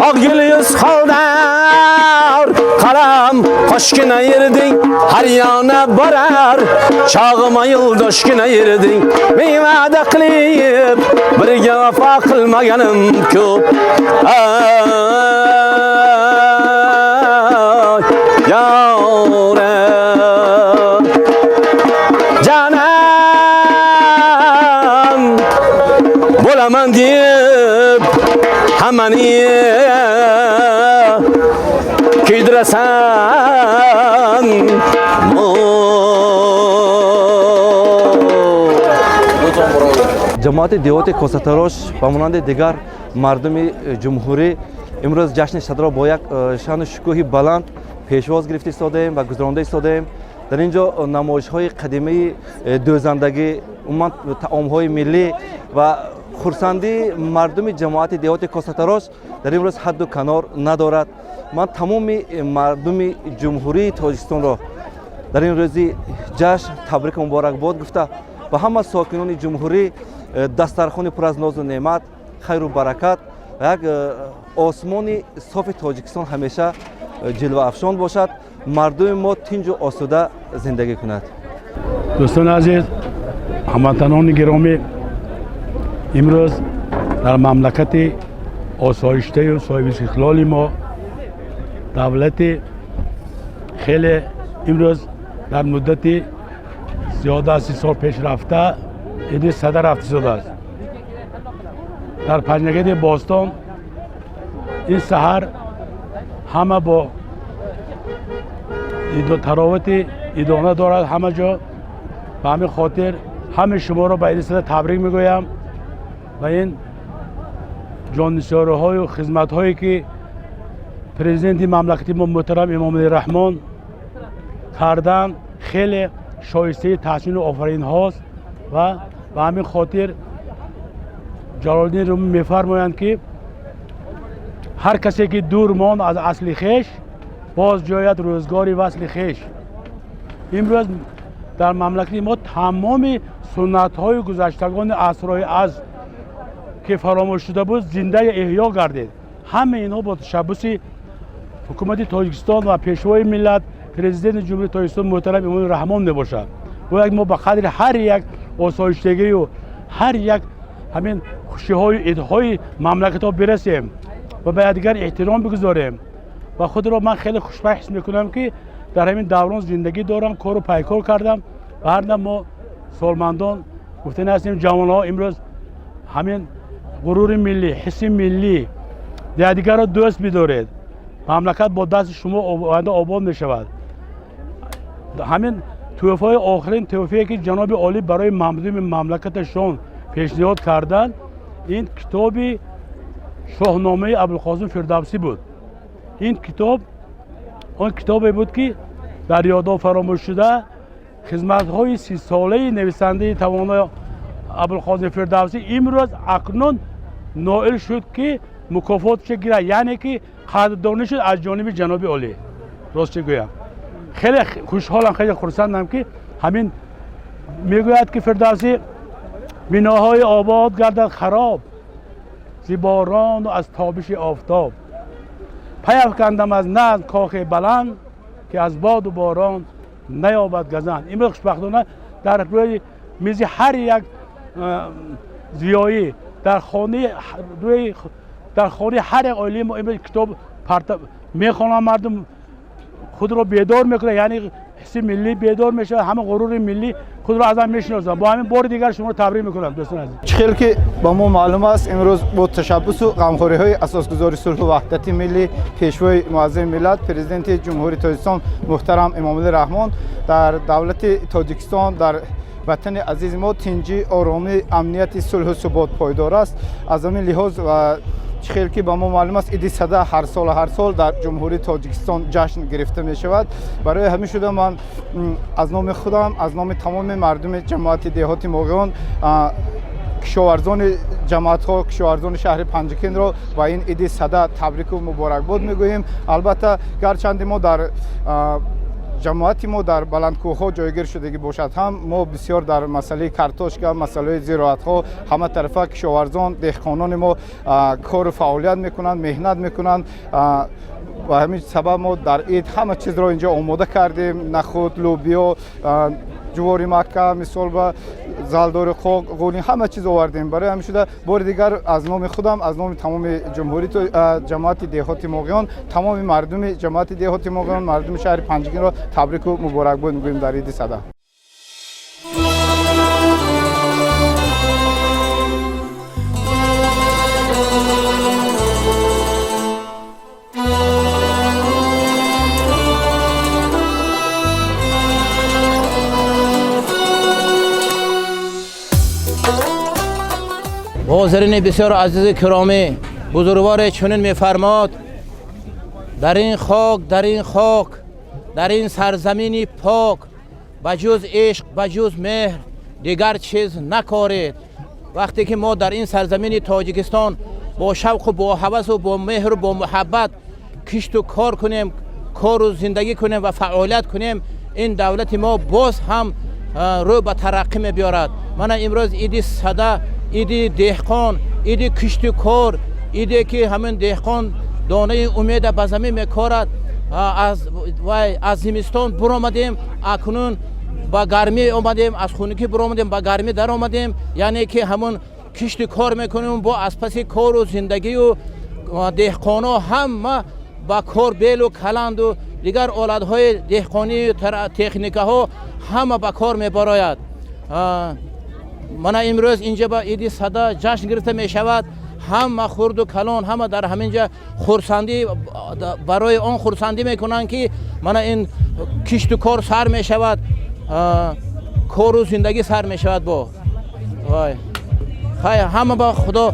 Oq gul yuz xoldar qalam qoshgina erding. Har yona borar chog'ima yo'ldoshgina erding. Men va'da qilib birga vafo qilmaganim ko'p. Ay yore canan bo'laman deb hammani kuydirasan. Ҷамоати деҳоти Косатарош ба монанди дигар мардуми ҷумҳурӣ имрӯз ҷашни Садаро бо як шаъну шукӯҳи баланд пешвоз гирифта истодаем ва гузаронда истодаем. Дар ин ҷо намоишҳои қадимаи дӯзандагӣ, умуман таомҳои миллӣ ва хурсандии мардуми ҷамоати деҳоти Косатарош дар имрӯз ҳадду канор надорад. Ман тамоми мардуми ҷумҳурии Тоҷикистонро дар ин рӯзи ҷашн табрику муборакбод гуфта, ба ҳама сокинони ҷумҳурӣ дастархони пур аз нозу неъмат, хайру баракат ва як осмони софи Тоҷикистон ҳамеша ҷилваафшон бошад, мардуми мо тинҷу осуда зиндагӣ кунад. Дӯстони азиз, ҳамватанони гиромӣ, имрӯз дар мамлакати осоиштаю соҳибистиқлоли мо, давлати хеле имрӯз дар муддати зиёда аз 30 сол пеш рафта иди Сада рафта истодааст. Дар Панҷакенти бостон ин саҳар ҳама бо таровати идона дорад ҳама ҷо. Ба ҳамин хотир ҳамаи шуморо ба иди Сада табрик мегӯям ва ин ҷоннисориҳою хизматҳое ки президенти мамлакати мо муҳтарам Эмомалӣ Раҳмон карданд, хеле шоистаи таҳсину офаринҳост ва ба ҳамин хотир Ҷалолиддин Румӣ мефармоянд, ки ҳар касе ки дур монд аз асли хеш, боз ҷояд рӯзгори васли хеш. Имрӯз дар мамлакати мо тамоми суннатҳои гузаштагони асрҳои аз ки фаромӯш шуда буд, зинда эҳё гардид. Ҳамаи инҳо бо ташаббуси ҳукумати Тоҷикистон ва пешвои миллат, президенти Ҷумҳурии Тоҷикистон муҳтарам Эмомалӣ Раҳмон мебошад. Бояд мо ба қадри ҳар як осоиштагию ҳар як ҳамин хушиҳою идҳои мамлакатҳо бирасем ва ба якдигар эҳтиром бигузорем. Ва худро ман хеле хушбахт ҳис мекунам, ки дар ҳамин даврон зиндагӣ дорам, кору пайкор кардам. Ва ҳар дам мо солмандон гуфтани ҳастем, ҷавонҳо имрӯз ҳамин ғурури миллӣ, ҳисси миллӣ, якдигарро дӯст бидоред. Мамлакат бо дасти шумо оянда обод мешавад. Ҳамин тӯҳфаи охирин тӯҳфае ки ҷаноби олӣ барои мардуми мамлакаташон пешниҳод карданд, ин китоби Шоҳномаи Абулқосим Фирдавсӣ буд. Ин китоб он китобе буд, ки дар ёдҳо фаромӯш шуда хизматҳои 30-солаи нависандаи тавонои Абулқосим Фирдавсӣ имрӯз акнун ноил шуд, ки мукофотша гирад, яъне ки қадрдонӣ шуд аз ҷониби ҷаноби олӣ. Ростчи гӯям, хеле хушҳолам, хеле хурсандам, ки ҳамин мегӯяд, ки Фирдавсӣ: биноҳои обод гардад хароб зи борону аз тобиши офтоб, пайафкандам аз назм кохи баланд, ки аз боду борон наёбад газанд. Имрӯз хушбахтона дар рӯи мизи ҳар як зиёӣ, дар хонаи дар хонаи ҳар як оилаи мо имрӯз китоб мехонанд, мардум худро бедор мекунад, яъне ҳисси миллӣ бедор мешавад, ҳама ғурури миллӣ худро аз ҳам мешиносанд. Бо ҳамин бори дигар шуморо табрик мекунам, дӯстони азиз. Чӣ хел ки ба мо маълум аст, имрӯз бо ташаббусу ғамхориҳои асосгузори сулҳу ваҳдати миллӣ, пешвои муаззами миллат, президенти Ҷумҳурии Тоҷикистон муҳтарам Эмомалӣ Раҳмон, дар давлати Тоҷикистон, дар ватани азизи мо тинҷӣ, оромӣ, амнияти, сулҳу субот пойдор аст. Аз ҳамин лиҳоз ва Чӣ хел ки ба мо маълум аст, иди Сада ҳар сол дар Ҷумҳурии Тоҷикистон ҷашн гирифта мешавад. Барои ҳамин шуда ман аз номи худам, аз номи тамоми мардуми ҷамоати деҳоти Моғиён, кишоварзони ҷамоатҳо, кишоварзони шаҳри Панҷакентро ба ин иди Сада табрику муборакбод мегӯем. Албатта, гарчанде мо дар ҷамоати мо дар баландкӯҳҳо ҷойгир шудагӣ бошад ҳам, мо бисёр дар масъалаи картошка, масъалаи зироатҳо ҳама тарафа кишоварзон, деҳқонони мо кору фаъолият мекунанд, меҳнат мекунанд. Ба ҳамин сабаб мо дар ид ҳама чизро инҷо омода кардем: нахуд, лӯбиё, ҷувори макка, мисол ба залдори қоқ, ғӯлин, ҳама чиз овардем. Барои ҳамин шуда бори дигар аз номи худам, аз номи тамоми ҷумҳурӣ, ҷамоати деҳоти Моғиён, тамоми мардуми ҷамоати деҳоти Моғиён, мардуми шаҳри Панҷакентро табрику муборакбод мегӯем дар иди Сада. ҳозирини бисёр азизи киромӣ, бузургворе чунин мефармод: дар ин хок, дар ин хок, дар ин сарзамини пок, ба ҷуз ишқ, ба ҷуз меҳр дигар чиз накоред. Вақте ки мо дар ин сарзамини Тоҷикистон бо шавқу бо ҳавасу бо меҳру бо муҳаббат кишту кор кунем, кору зиндагӣ кунем ва фаъолият кунем, ин давлати мо боз ҳам рӯ ба тараққӣ мебиёрад. Мана имрӯз иди Сада, иди деҳқон, иди кишту кор, иде ки ҳамин деҳқон донаи умеда ба замин мекорад. Вай аз зимистон буромадем, акнун ба гармӣ омадем, аз хунукӣ буромадем, ба гармӣ даромадем, яъне ки ҳамун кишту кор мекунем. Бо аз паси кору зиндагию деҳқоно ҳама ба кор, белу каланду дигар олатҳои деҳқонию техникаҳо ҳама ба кор мебарояд. Мана имрӯз инҷа ба иди Сада ҷашн гирифта мешавад. Ҳама хурду калон, ҳама дар ҳаминҷа хурсандӣ, барои он хурсандӣ мекунанд, ки мана ин кишту кор сар мешавад, кору зиндагӣ сар мешавад. Бо вай хай ҳама ба Худо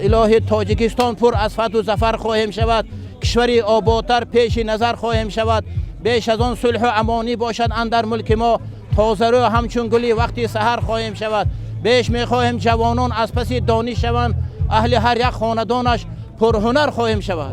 илоҳи Тоҷикистон пур аз фатҳу зафар хоҳем шавад, кишвари ободтар пеши назар хоҳем шавад, беш аз он сулҳу амонӣ бошад андар мулки мо, тозарӯ ҳамчун гули вақти саҳар хоҳем шавад. Беш мехоҳем ҷавонон аз паси дониш шаванд, аҳли ҳар як хонадонаш пурҳунар хоҳем шавад.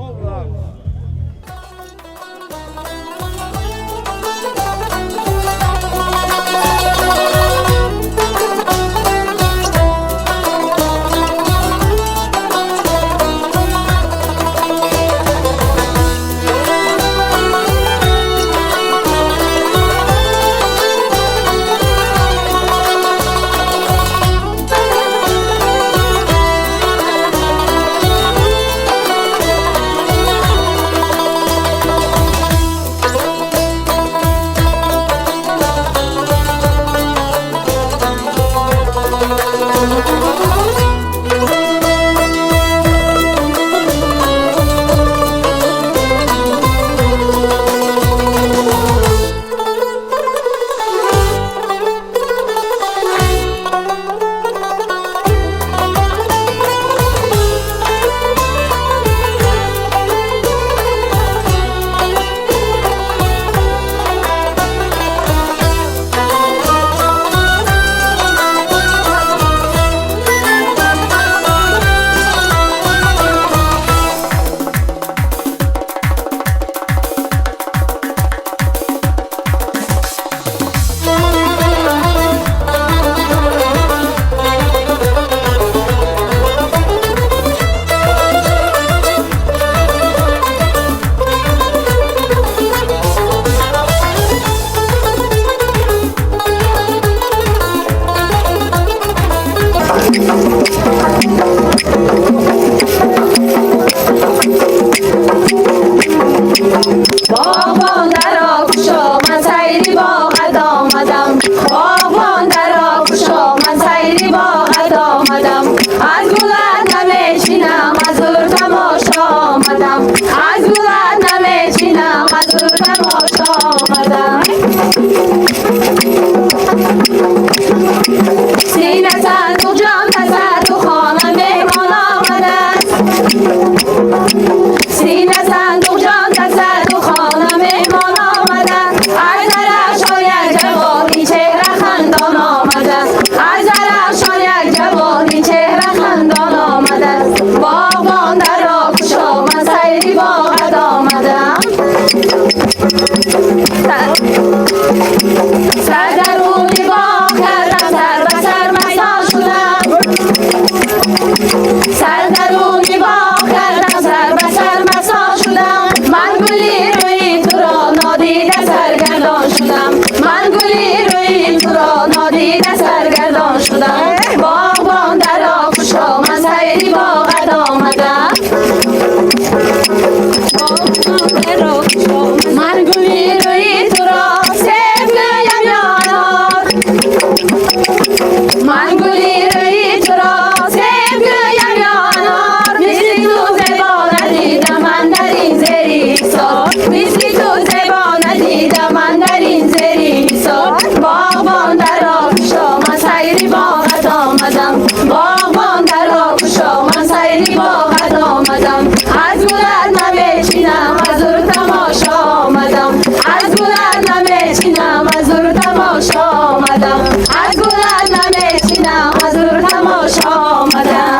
тамошо омадам, аз гулат намечинам, аз дур тамошо омадам.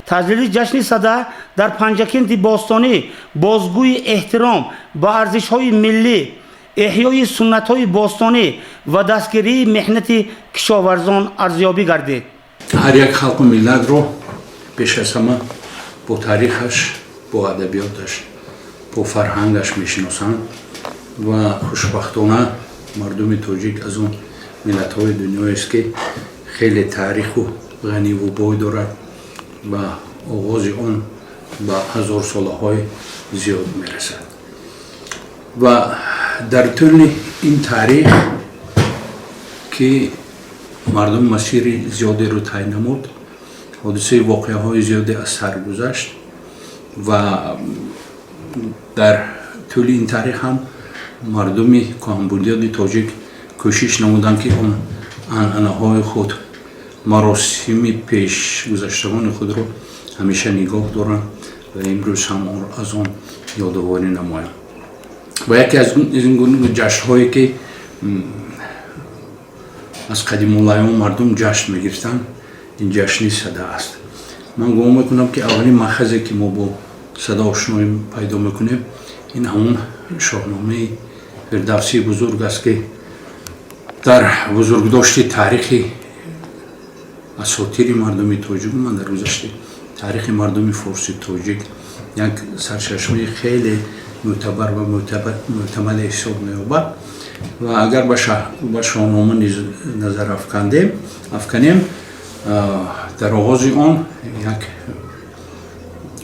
Таҷлили ҷашни Сада дар Панҷакенти бостонӣ бозгӯи эҳтиром ба арзишҳои миллӣ, эҳёи суннатҳои бостонӣ ва дастгирии меҳнати кишоварзон арзёбӣ гардид. Ҳар як халқу миллатро пеш аз ҳама бо таърихаш, бо адабиёташ, бо фарҳангаш мешиносанд ва хушбахтона мардуми тоҷик аз он миллатҳои дунёест, ки хеле таъриху ғаниву бой дорад ва оғози он ба ҳазорсолаҳои зиёд мерасад. Ва дар тӯли ин таърих, ки мардум масири зиёдеро тай намуд, ҳодисаи воқеаҳои зиёде аз сар гузашт ва дар тӯли ин таърих ҳам мардуми кӯҳанбунёди тоҷик кӯшиш намуданд, ки он анъанаҳои худ, маросими пешгузаштагони худро ҳамеша нигоҳ доранд ва имрӯз ҳам аз он ёдоворӣ намоянд. Ва яке аз ин гуна ҷашнҳое, ки аз қадимулайём мардум ҷашн мегирифтанд, ин ҷашни Сада аст. Ман гумон мекунам, ки аввалин манхазе, ки мо бо Сада ошноӣ пайдо мекунем, ин ҳамон Шоҳномаи Фирдавсии бузург аст, ки дар бузургдошти таърихи асотири мардуми тоҷик, ман дар гузашти таърихи мардуми форси тоҷик як сарчашмаи хеле мӯътабар ва мӯътамаде ҳисоб меёбад. Ва агар ба Шоҳнома низ назар афканем, дар оғози он як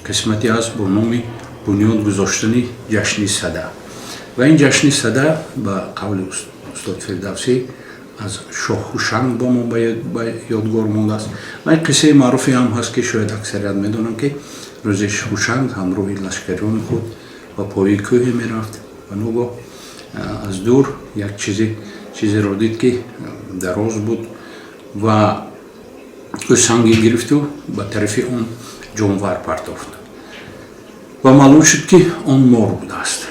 қисмате аст бо номи бунёд гузоштани ҷашни Сада. Ва ин ҷашни Сада ба қавли устод Фирдавсӣ аз шоҳ Ҳушанг бо мо ба ёдгор мондааст. Ва ин қиссаи маъруфе ҳам ҳаст, ки шояд аксарият медонанд, ки рӯзе Ҳушанг ҳамроҳи лашкариёни худ ба пои кӯҳе мерафт ва ногоҳ аз дур як чизеро дид, ки дароз буд ва Ӯ санге гирифту ба тарафи он ҷонвар партофт ва маълум шуд, ки он мор будааст.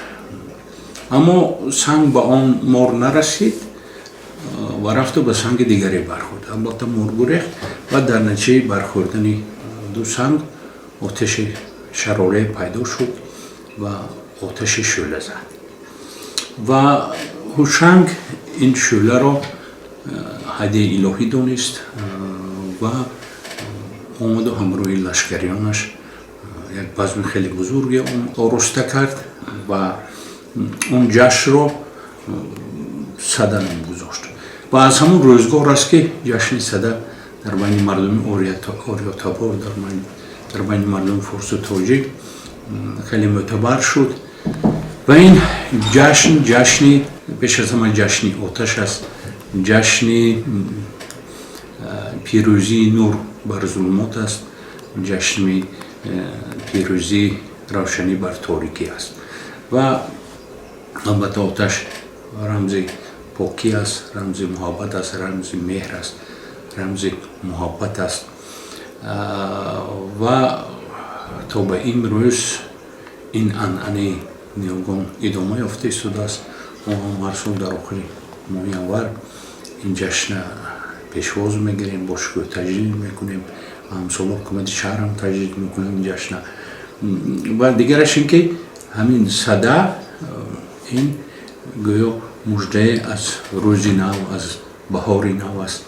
Аммо санг ба он мор нарасид ва рафту ба санги дигаре бархӯрд. Албатта, мор гурехт ва дар натиҷаи бархӯрдани ду санг оташи шарорае пайдо шуд ва оташи шӯъла зад. Ва Ҳушанг ин шӯъларо ҳадияи илоҳӣ донист ва омаду ҳамроҳи лашкариёнаш як базми хеле бузурге ороста кард ва он ҷашнро Сада ном гузошт. Ва аз ҳамон рӯзгор аст, ки ҷашни Сада дар байни мардуми ориётабор, дар байни мардуми форсу тоҷик хеле мӯътабар шуд. Ва ин ҷашн ҷашни пеш аз ҳама ҷашни оташ аст, ҷашни пирӯзии нур бар зулмот аст, ҷашни пирӯзии равшанӣ бар торикӣ аст. Ва албатта, оташ рамзи покӣ аст, рамзи муҳаббат аст, рамзи меҳр аст, рамзи муҳаббат аст. Ва то ба имрӯз ин анъанаи ниёгон идома ёфта истодааст. Мо ҳам ҳар сол дар охири моҳи январ ин ҷашна пешвоз мегирем, бо шукӯҳ таҷлил мекунем ва ҳамсола ҳукумати шаҳрам таҷлил мекунем ин ҷашна. Ва дигараш ин ки ҳамин Сада ин гӯё муждае аз рӯзи нав, аз баҳори нав аст.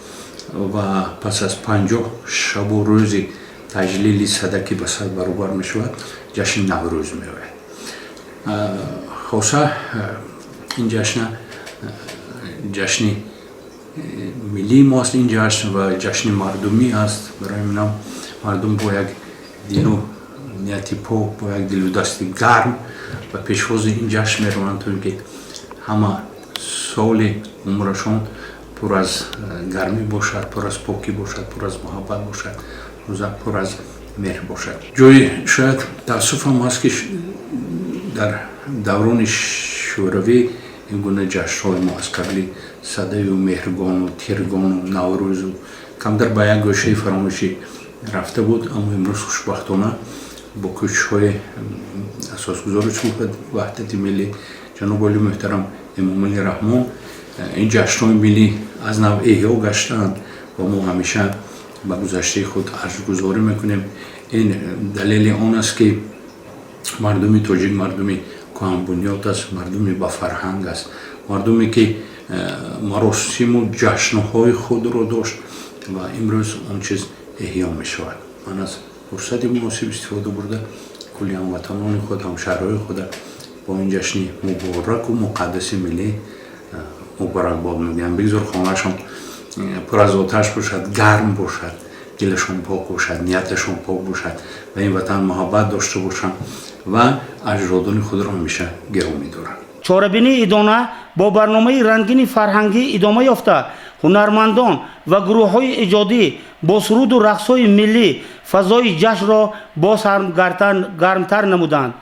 Ва пас аз 50 шабу рӯзи таҷлили Сада, ки ба 100 баробар мешавад, ҷашни Наврӯз меояд. Хоса ин ҷашна ҷашни миллии мо аст, ин ҷашн ва ҷашни мардумӣ аст. Барои минам мардум бо як дилу нияти пок, бо як дилу дасти гарм ба пешвози ин ҷашн мераванд, то ин ки ҳама соли умрашон пур аз гармӣ бошад, пур аз покӣ бошад, пур аз муҳаббат бошад, пур аз меҳр бошад. Ҷои шояд таассуфам ҳаст, ки дар даврони шӯравӣ ин гуна ҷашнҳои мо аз қабили Садаю Меҳргону Тиргону Наврӯзу камтар ба як гӯшаи фаромӯшӣ рафта буд. Аммо имрӯз хушбахтона бо кӯшишҳои асосгузори сулҳу ваҳдати миллӣ, ҷаноби оли муҳтарам Эмомалӣ Раҳмон, ин ҷашнҳои миллӣ аз нав эҳё гаштаанд ва мо ҳамеша ба гузаштаи худ арҷгузорӣ мекунем. Ин далели он аст, ки мардуми тоҷик мардуми кӯҳанбунёд аст, мардуми ба фарҳанг аст, мардуме ки маросиму ҷашнҳои худро дошт ва имрӯз он чиз эҳё мешавад. Ман аз фурсати муносиб истифода бурда, кулли ҳамватанони худ, ҳамшаҳрҳои худа бо ин ҷашни мубораку муқаддаси миллӣ муборакбод мегӯям. Бигзор хонаашон пур аз оташ бошад, гарм бошад, дилашон пок бошад, нияташон пок бошад, ба ин ватан муҳаббат дошта бошанд ва аҷдодони худро ҳамеша гиромӣ доранд. Чорабинии идона бо барномаи рангини фарҳангӣ идома ёфта, ҳунармандон ва гурӯҳҳои эҷодӣ бо суруду рақсҳои миллӣ фазои ҷашнро боз ҳам гармтар намуданд.